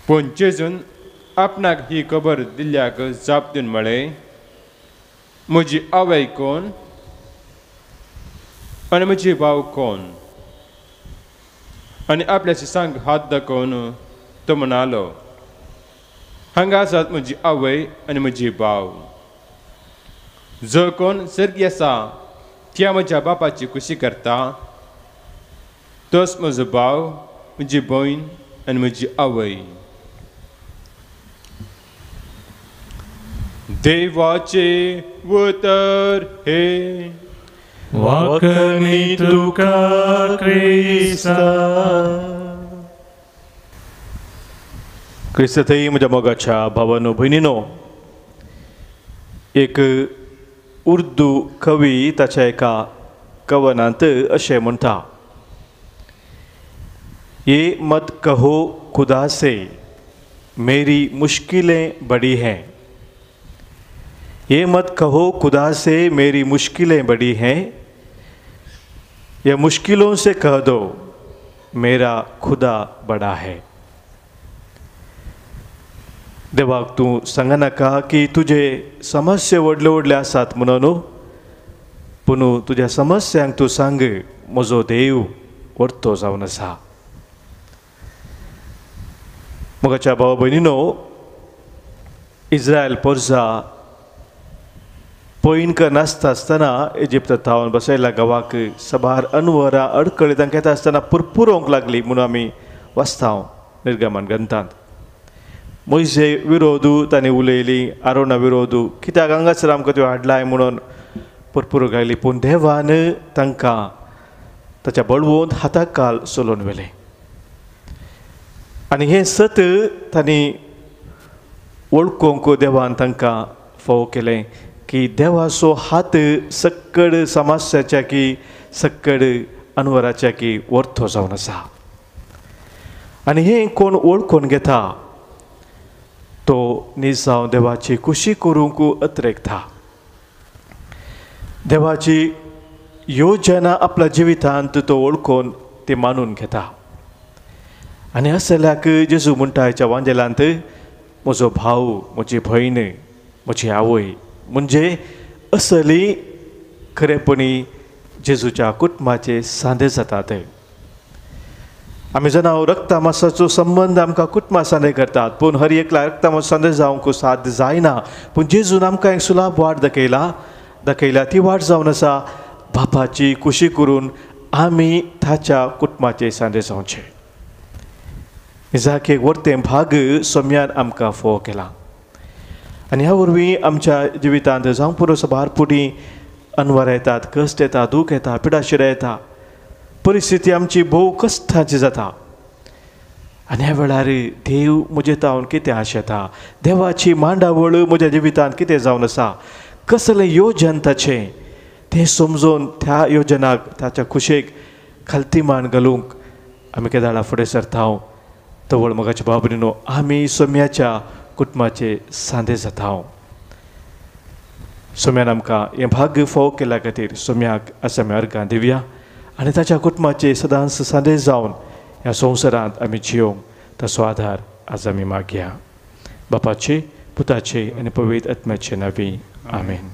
पूण जेजून आपणाक ही खबर दिल्ल्याक जाप दिवन म्हळें, म्हजी आवय कोण आनी म्हजी भाव कोण? आनी आपल्या शिसांक हात दाखोवन तो म्हणालो, हांगा आसात म्हजी आवय आनी म्हजी भाव. जो कोण सर्गी आसा त्या म्हज्या बापाची खुशी करता तोच म्हजो भाव, म्हजी भयण आनी म्हजी आवय. देवाचे उतर हे. वाकणी तुका क्रिस्ता. क्रिस्ताथंय म्हज्या मोगाच्या भावानो भयणीनो, एक उर्दू कवी ताच्या एका कवनांत अशें म्हणटा, ये मत कहो खुदा से मेरी मुश्किलें बड़ी हैं, ये मत कहो खुदा से मेरी मुश्किलें बड़ी हैं, या मुश्किलों से कह दो मेरा खुदा बड़ा है. देवाक तूं सांगनाका की तुजे समस्या व्हडले व्हडले आसात म्हणून, पूण तुज्या समस्यांक तूं सांग म्हजो देव व्हडतो जावन आसा. मोगाच्या भाव भयणीनो, इस्रायल पोरसा पयण नासता आसतना इजिप्त थावन बसयल्या गांवाक सबार अनवरां अडकळी तांकां येता आसतना पुरपुरोवंक लागली म्हणून आमी वाचता निर्गमन ग्रंथांत. मोयजे विरोधू तांणी उलयली, आरोना विरोधू, कित्याक हांगासर आमकां त्यो हाडलाय म्हणून पुरपुरो घायली. पूण देवान तांकां ताच्या बळवंत हाताक काल चलोवन व्हेलें आनी हें सत तांणी वळखूंक देवान तांकां फावो केलें की देवाचो हात सक्कड समस्याच्या की सक्कड अनवराच्या की वर्थो जावन आसा. आनी हें कोण वळखून घेता तो निजांव देवाची खुशी करूंक अत्रेकता. देवाची योजना आपल्या जिवितांत तो वळखून ती मानून घेता. आनी असल्याक जेजू म्हणटा ह्या वांजेलांत, म्हजो भाव, म्हजी भयण, म्हजी आवय, म्हणजे असली खरेपणी जेजूच्या कुटुंबाचे सांदे जातात. आमी जाणा रक्ता मासाचो संबंद आमकां कुटुंबा सांदे करतात, पूण हर एकला रक्ता मास सांदे जावंक साध्य जायना. पूण जेजून आमकां एक सुलाभ वाट दाखयला, ती वाट जावन आसा बापाची खुशी करून आमी ताच्या कुटुंबाचे सांदे जावचे. इजाक एक वर्तें भाग सोम्यान आमकां फोव केला आनी ह्या वरवीं आमच्या जिवितांत जावं पुरो सबार पुटी अनवर येतात, कश्ट येता, दूख येता, पिडाशिरा येता, परिस्थिती आमची भोव कश्टाची जाता. आनी ह्या वेळार देव म्हजे तावन कितें आशेता, देवाची मांडावळ म्हज्या जिवितांत कितें जावन आसा, कसलें योजन ताचें तें समजून त्या योजनाक ताच्या खुशेक खालती मान घालूंक आमी केदाळा फुडें सरता. तवळ मोगाच्या बाबरीनो आमी सोम्याच्या कुटुंबाचे सांदे जाता. सोम्यान आमकां हें भाग्य फोव केल्या खातीर सोम्याक आसा आमी अर्गां दिवया आनी ताच्या कुटुंबाचे सदांच सांदे जावन ह्या संवसारांत आमी जियोंक ताचो आदार आज आमी मागया. बापाचे, पुताचे आनी पवित्र आत्म्याचे नांवी आमेन.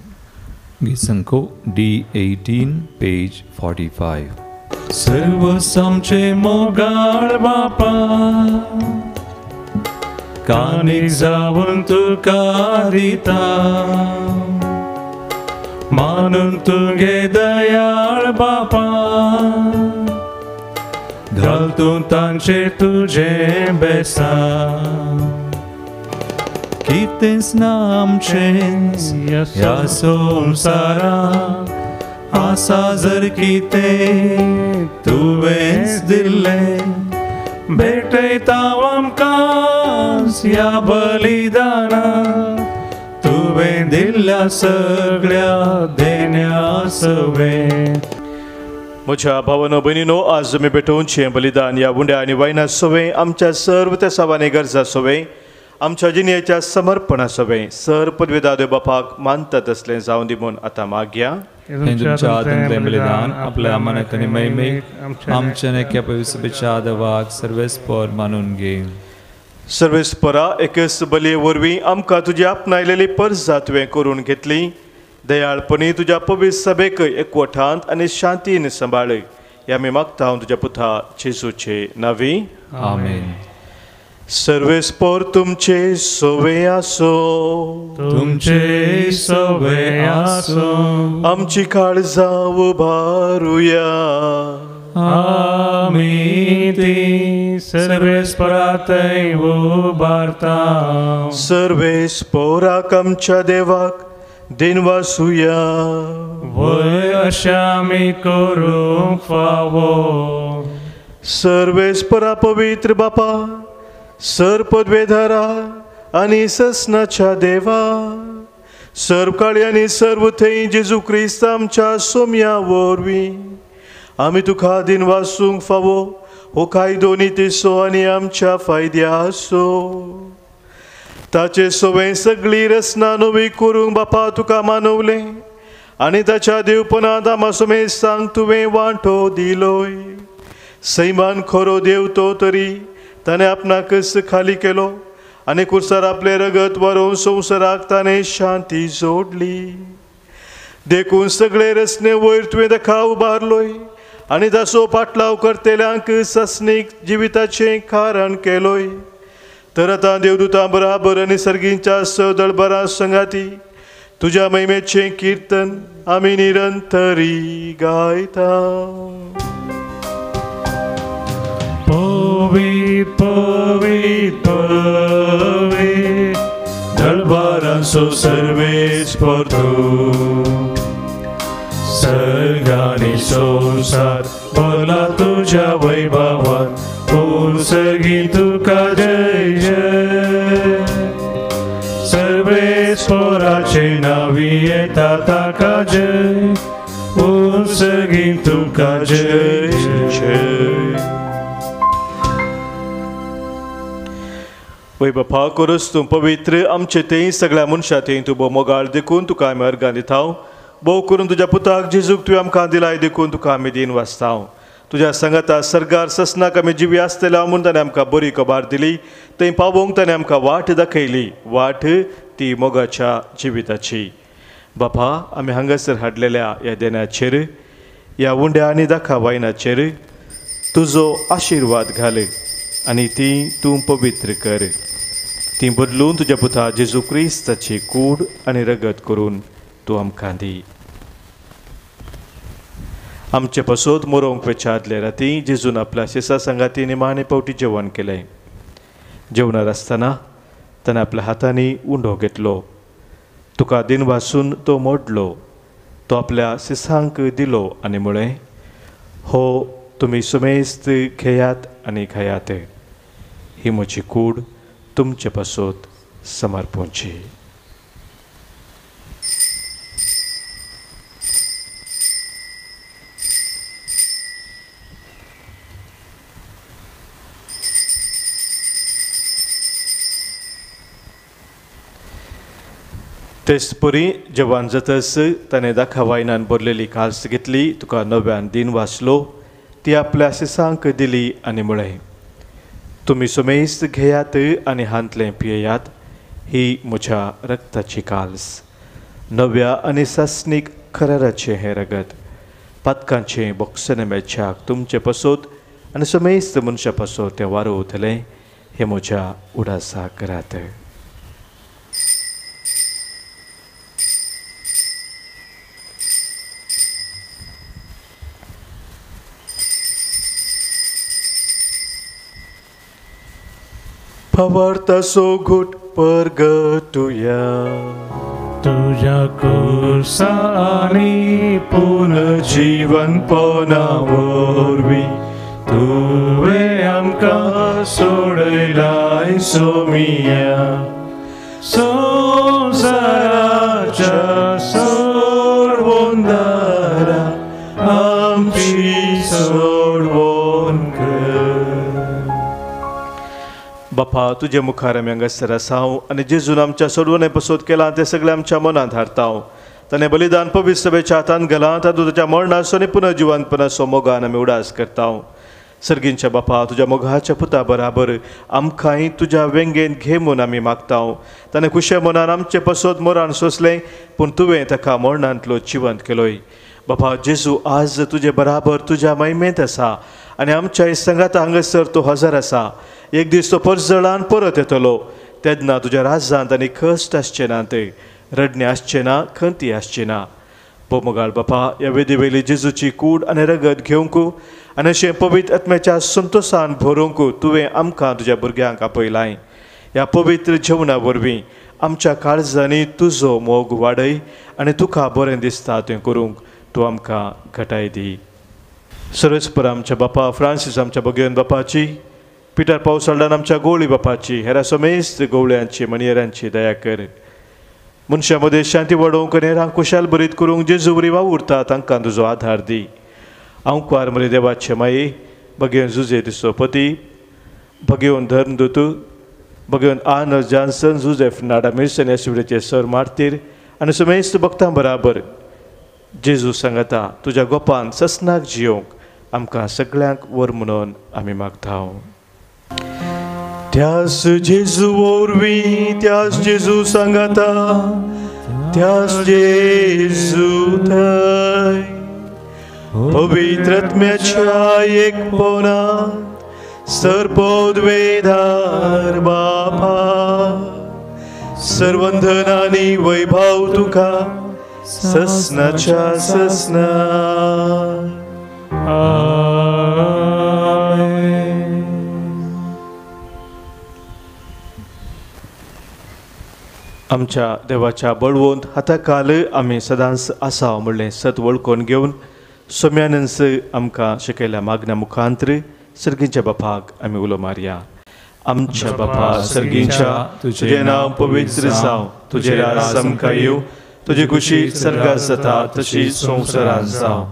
गीतसंको D18 page 45. सर्वसामचे मोगाळ बापा, कानीक जावन तुका दिता, मानून तुगे दयाळ बापा, घाल तूं तांचेर तुजें बेसां. कितेंच ना आमचेंच ह्या संवसारांत, आसा जर कितें तुवेंच दिल्लें, भेटयता आमकां ह्या बलिदानाक, तुवें दिल्ल्या सगळ्या देण्या सवें. म्हज्या भावानो भयणीनो, आज आमी भेटोवचें बलिदान ह्या उंड्या आनी वायना सवें आमच्या सर्व त्या सावांनी गरजा सवें आमच्या जिणेच्या समर्पणा सवें सर पदवेदा देव बापाक मानता तसलें जावं दी म्हूण आतां मागया. तुमच्या हातांतलें बलिदान आपल्या मनाक आनी महिमेक आमच्या नेक्या पवित्र देवाक सर्वेस्पर मानून घे. सर्वेस्परा एकच बलये वरवीं आमकां तुजी आपणायलेली परजा तुवें करून घेतली. दयाळपणी तुज्या पवित्र सभेक एकवठांत आनी शांतीन सांबाळ. ह्या आमी मागता हांव तुज्या पुता जेजूचे नांवी. आमेन. सर्वेस्पर तुमचे सोवे आसो. तुमचे सोवे आसो. आमची काळजां उबारुया. आमी ती सर्वेस्परा थंय उबारता. सर्वेस्पराक आमच्या देवाक दिनवासुया. वय अशें आमी करूंक फावो. सर्वेस्परा पवित्र बापा, सर पदवेधरा आनी ससनाच्या देवा, सर्व काळी आनी सर्व थंय जेजू क्रिस्त आमच्या सोम्या वरवीं आमी तुका दिनवासूंक फावो हो कायदो नितीचो आनी आमच्या फायद्याचो. ताचे सवें सगळी रचना नवी करूंक बापा तुका मानवलें आनी ताच्या देवपणांत आमा समेस्तांक तुवें वांटो दिलोय. सैमान खरो देव तो तरी ताणें आपणाकच खाली केलो आनी कुर्सार आपलें रगत वारोवन संवसाराक ताणें शांती जोडली. देखून सगळे रचने वयर तुवें ताका उबारलोय आनी ताचो पाटलाव करतल्यांक सासणीक जिविताचें कारण केलोय. तर आतां देवदूतां बराबर आनी सर्गींच्या सदळबरां संगाती तुज्या महिमेचें किर्तन आमी निरंतरी गायता. पवी पवी पवी दरबारांचो सर्वेस्पर तूं. सर्गानी संवसार भरला तुज्या वैभवान. ओ सर्गी तुका जय जय. सर्वेस्पराचे नांवी येता ताका जय. ओ सर्गी तुका जय जय. वय बापा करूस तूं पवित्र आमचे थंय सगळ्या मनशां थंय तूं भोव मोगाळ देखून तुका आमी अर्गां दिता. भोव करून तुज्या पुताक जेजूक तुवें आमकां दिलाय देखून तुका आमी दीन वाचता. तुज्या सांगाता सर्गार ससनाक आमी जिवी आसतले म्हूण ताणें आमकां बरी खबर दिली. थंय पावोवंक ताणें आमकां वाट दाखयली. वाट ती मोगाच्या जिविताची. बापा आमी हांगासर हाडलेल्या ह्या देण्याचेर, ह्या उंड्या आनी दाखा वायनाचेर तुजो आशिर्वाद घाल आनी ती तूं पवित्र कर. ती बदलून तुज्या पुता जेजू क्रिस्ताची कूड आनी रगत करून तूं आमकां दी. आमचे पासत मोरोंक वेच्या आदले राती जेजून आपल्या शिसा सांगाती निमाणे पावटी जेवण केलें. जेवणार आसतना ताणें आपल्या हातांनी उंडो घेतलो, तुका दिनवासून तो मोडलो, तो आपल्या शिसांक दिलो आनी म्हळें, हो तुमी सुमेस्त घेयात आनी खायात, ही म्हजी कूड तुमचे पासत समर्पणची. तेचपरी जेवण जातच ताणें दाखा वायनान भरलेली काल्स घेतली, तुका नव्यान दिन वाचलो, ती आपल्या शिसांक दिली आनी म्हळें, तुमी सुमेस्त घेयात आनी हांतलें पियेयात, ही म्हज्या रक्ताची काल्स, नव्या आनी सासणीक खराराचें हें रगत, पातकांचें बोगसणें मेळच्याक तुमचे पासत आनी सुमेस्त मनशां पासत तें वारोवतलें, हें म्हज्या उडासा करात. भावार्थाचो घुट परगटुया. तुज्या कुर्सानी पुनर्जीवनपणा वरवीं तुवें आमकां सोडयलाय सोमिया. संवसाराच्या सोडवणदारा आमची सोडवण कर. बापा तुजे मुखार आमी हांगासर आसा आनी जेजून आमच्या सोडवणे पसोत केला तें सगळें आमच्या मनांत हाडता. ताणें बलिदान पवित्र सभेच्या हातान घालां, तातूंत ताच्या मरणाचो आनी पुनर्जिवंतपणाचो मोगान आमी उडास करता. सर्गींच्या बापा तुज्या मोगाच्या पुता बराबर आमकांय तुज्या वेंगेंत घे म्हूण आमी मागता. ताणें खुशे मनान आमचे पसोत मरण सोंसलें, पूण तुवें ताका मरणांतलो जिवंत केलोय. बापा जेजू आज तुजे बराबर तुज्या महिमेंत आसा आनी आमच्या सांगाता हांगासर तो हजर आसा. एक दीस तो परजळान परत येतलो, तेन्ना तुज्या राजांत आनी कश्ट आसचे ना, ते रडणें आसचें ना, खंती आसची ना. बोमगाळ बापा ह्या वेदी वयली जेजूची कूड आनी रगत घेवंक आनी अशें पवित्र आत्म्याच्या संतोशान भरोवंक तुवें आमकां तुज्या भुरग्यांक आपयलाय. ह्या पवित्र जेवणा वरवीं आमच्या काळजांनी तुजो मोग वाडय आनी तुका बरें दिसता तें करूंक तूं आमकां घटाय दी. सर्वेस्पर आमच्या बापा फ्रांसीस आमच्या भगेवन बापाची, पिटर पावसाळ्यान आमच्या गोवळी बापाची, हेरा समेस्त गोवळ्यांची मणयेरांची दया कर. मनशां मदें शांती वाडोवंक आनी हेरांक खुशाल बरीत करूंक जेजू वरी वावुरता तांकां तुजो आधार दी. आंकवार मरे देवाचे माये भगेवन जुजे दिसोपती, भगेवन धर्मदूत, भगेवन आर्नल्ड जॉन्सन, जुजेफ नाडामिर्स आनी शिवरेचे सर मार्तीर आनी समेस्त भक्तां बराबर जेजू सांगता तुज्या गोपान ससनाक जियोवंक आमकां सगळ्यांक वर म्हणून आमी मागता. त्यास जेजू वरवीं, त्यास जेजू सांगता, त्यास जेजू थंय पवित्र आत्म्याच्या एकपणांत सर्वोद्वेदार बापा सर्वंधन आनी वैभव तुका ससनाच्या ससना. आमच्या देवाच्या बळवंत हाताखाल आमी सदांच आसा म्हणलें सत वळखून घेवन सोम्यानंस आमकां शिकयल्या मागण्या मुखांतर सर्गींच्या बापाक आमी उलो मारया. आमच्या बापा सर्गींच्या, तुजें नांव पवित्र जावं, तुजें राज आमकां येवं, तुजी खुशी सर्गात जाता तशी संवसारांत जावं.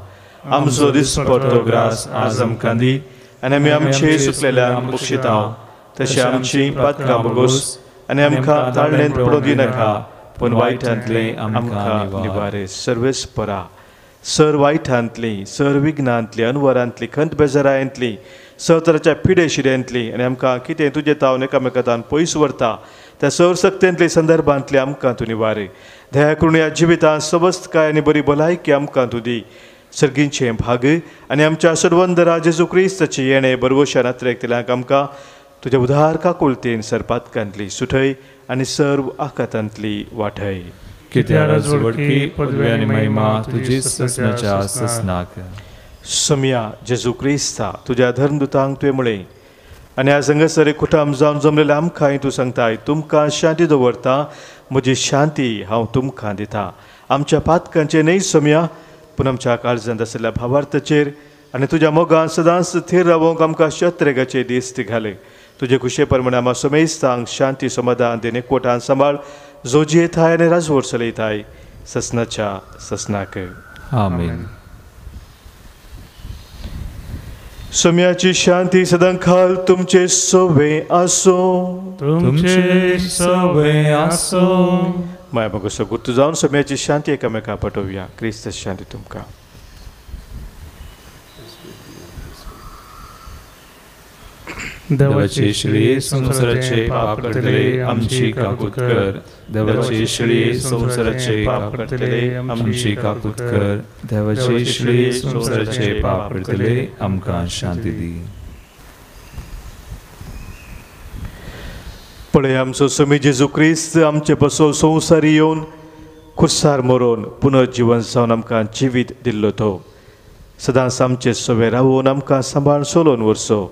आमचो दिसपट्टो ग्रास आज आमकां दी आनी आमी आमचे सुकलेल्यांक बक्षिता तशें आमची पातकां भोगोस आनी आमकां ताळणेंत पडूं दिनाका, पूण वायटांतलें आमकां निवारे. सर्वेस्परा सर वायटांतली, सर विघ्नांतली, अनवरांतली, खंत बेजारांतली, सर तराच्या पिडे शिऱ्यांतली आनी आमकां कितें तुजें तावन एकामेकांतान पयस व्हरता त्या सर सक्तेंतले संदर्भांतली आमकां तूं निवारे. दया करून ह्या जिवितांत सवस्तकाय आनी बरी भलायकी आमकां तूं दी. सर्गींचें भाग आनी आमच्या सर्वंदरा जेजू क्रिस्ताचें येणें बरवशा नात्रेकतल्यांक आमकां तुज्या उदार काकुळतेन सरपातकांतली सुठय आनी सर्व आकातांतली वाठय. सम्या जेजू क्रिस्ता तुज्या धर्मदूतांक तुवें म्हळें आनी आज हांगासर कुटाम जावन जमलेल्या आमकांय तूं सांगताय, तुमकां शांती दवरता, म्हजी शांती हांव तुमकां दिता. आमच्या पातकांचें न्हय सम्या, पूण आमच्या काळजांत आशिल्ल्या भावार्थाचेर आनी तुज्या मोगान सदांच थीर रावोवंक आमकां शत्रेगाचे दीस घाले. तुजे खुशे प्रमाणे आमा समेस्तांक शांती समाधान देणे कोटान सांबाळ, जो जियेताय आनी राजवट चलयताय ससनाच्या ससनाक. आमेन. सम्याची शांती सदांकाल तुमचे सोवे आसो, तुमचे सोवे आसो. माया मोगाचो गुर्तू जावन सम्याची शांती एकामेका पटोवया. क्रिस्त शांती तुमकां. देवाची श्री संवसाराचे पाप करतले आमची काकूत कर, देवाची श्री संवसाराचे पाप करतले आमची काकूत कर, देवाची श्री संवसाराचे पाप करतले आमकां शांती दी. पळय आमचो स्वामी जेजू क्रिस्त आमचे बसो संवसारी येवन खुर्सार मरोन पुनर्जिवन जावन आमकां जिवीत दिल्लो तो सदांच आमचे सवे रावून आमकां सांबाळ सोलोवन व्हरचो.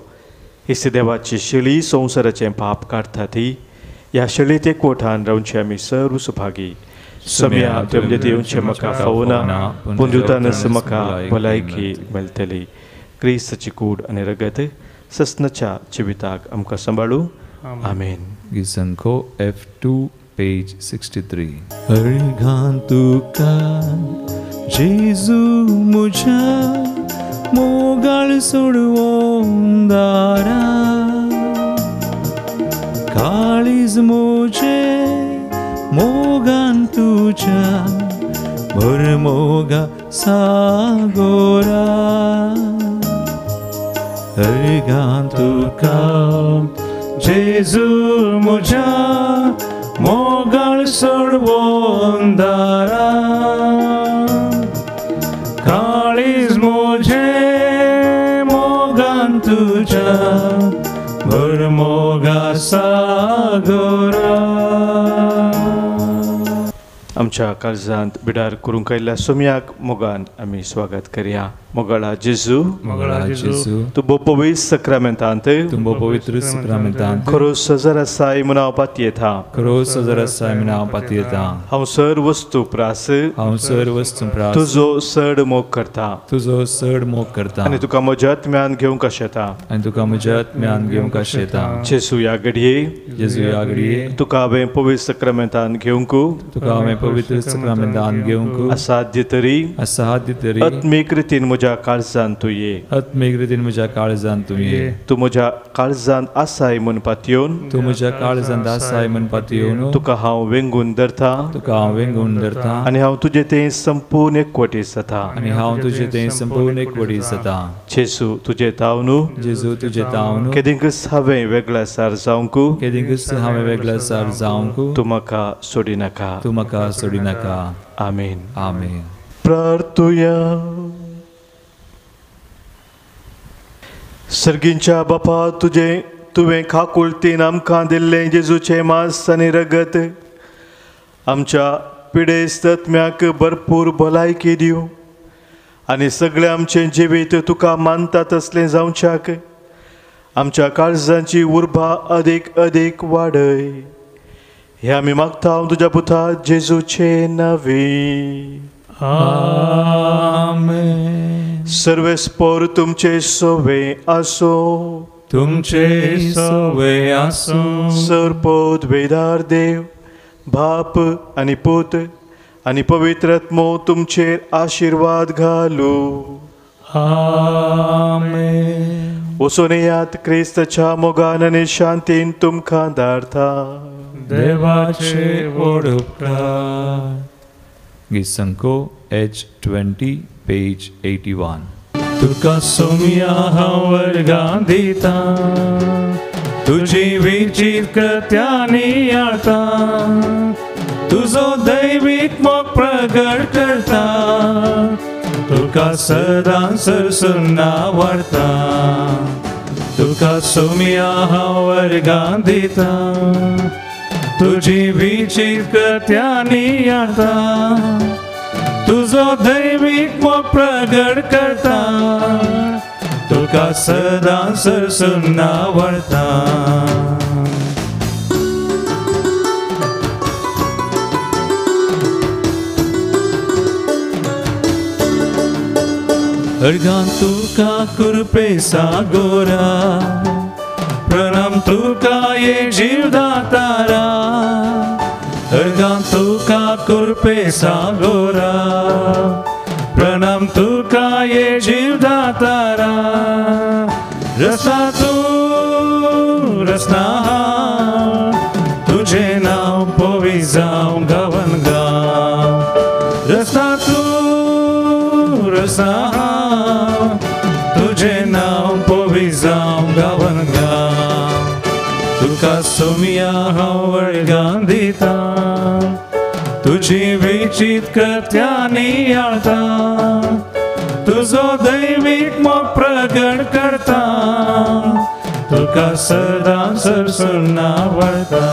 ही देवाची शेळी संवसाराचें पाप काडटा ती ह्या शेळी ते कोठान रावचे आमी सर्व सुभागी. सम्या तुवें येवचें म्हाका फावना, पूण दिवतानच म्हाका भलायकी मेळटली. क्रिस्ताची कूड आनी रगत ससनाच्या जिविताक आमकां सांबाळू. आमेन. गीतसंखो F2 page 63. अर्घां तुका जेजू म्हज्या मोगाळ सोडवून दारा, काळीज म्हजें मोगान तुज्या भर मोगा सागोरा अर्गां तुका जेजू म्हज्या मोगाळ सोडवून दारा काळीज म्हजें मोगान तुज्या भर मोगा सागोरा. आमच्या काळजांत बिडार करूंक आयिल्ल्या सोम्याक मोगान आमी स्वागत करया. मोगाळा जेजू, मोगाळा जेजू, तूं भोव पवित्र सक्रामेंतांत, तूं भोव पवित्र सक्रामेंतांत खरो सजर आसाय म्हूण हांव पातयेता, खरो सजर आसाय म्हूण हांव पातयेता. हांव सर वस्तू प्रास, हांव सर वस्तू प्रास तुजो चड मोग करता, तुजो चड मोग करता आनी तुका म्हज्या आत्म्यान घेवंक आशेता, आनी तुका म्हज्या आत्म्यान घेवंक आशेता. जेजू ह्या घडये, जेजू ह्या घडये तुका हांवें पवित्र सक्रामेंतान घेवंक, तुका हांवें पवित्र सक्रामेंतान घेवंक असाध्य तरी, असाध्य तरी आत्मीक रितीन म्हज्या काळजांत तूं ये, आत्मीक रितीन म्हज्या काळजांत तूं ये. तूं म्हज्या काळजांत आसाय म्हूण पातयेवन, तूं म्हज्या काळजांत आसाय म्हूण पातयेवन तुका हांव वेंगून धरता, तुका हांव वेंगून धरता आनी हांव तुजे तें संपूर्ण एकवटीत जाता, आनी हांव तुजे तें संपूर्ण एकवटीत जाता. जेजू तुजे तावनू, जेजू तुजे तावनू केदिंकच हांवें वेगळ्यासार जावंक, केदिंकच हांवें वेगळ्यासार जावंक तूं म्हाका सोडिनाका, तूं म्हाका सोडिनाका. आमेन. आमेन. प्रार्थुया. सर्गींच्या बापा, तुजें तुवें खाकुळतीन आमकां दिल्लें जेजूचें मांस आनी रगत आमच्या पिडेस्त आत्म्याक भरपूर भलायकी दिवं आनी सगळें आमचें जिवीत तुका मानता तसलें जावच्याक आमच्या काळजांची उर्बा अदीक अदीक वाडय. हे आमी मागता तुज्या पुता जेजूचे नांवी. आमेन. सर्वेस्पोर तुमचे सोवे आसो, तुमचे सोवे आसो. सरपोत वेदार देव बाप आनी पूत आनी पवित्र आत्मो तुमचेर आशिर्वाद घालू. आमेन. वचून येयात, क्रिस्ताच्या मोगान आनी शांतीन तुमकां धाडता. देवाचे व्हड उपकार. गीत H20 page 81. तुका सोम्या हांव वर्गां दिता, तुजी विचीत कृत्यां नियाळता, तुजो दैवीक मोग प्रगट करता, तुका सदां सरसून आवडटा. तुका सोम्या हांव वर्गां दिता, तुजी विचीत कृत्यां नियाळता, तुजो दैवीक मोग प्रगट करता, तुका सदां सरसून आवडटा. अर्घां तुका कृपे सागोरा, प्रणाम तुका ये जीवदातारा, अर्घां तुका कृपे सागोरा, प्रणाम तुका ये जीवदातारा. रसना तूं रसना तुझे नांव पवी जावं गावन गांव, रसना तूं रसना तुझे नांव पवी जावं गावन गांव. तुका सोम्या हांव वर्गां दिता, तुजी विचीत कृत्यां नियाळता, तुजो दैवीक मोग प्रगट करता, तुका सदां सरसून आवडटा.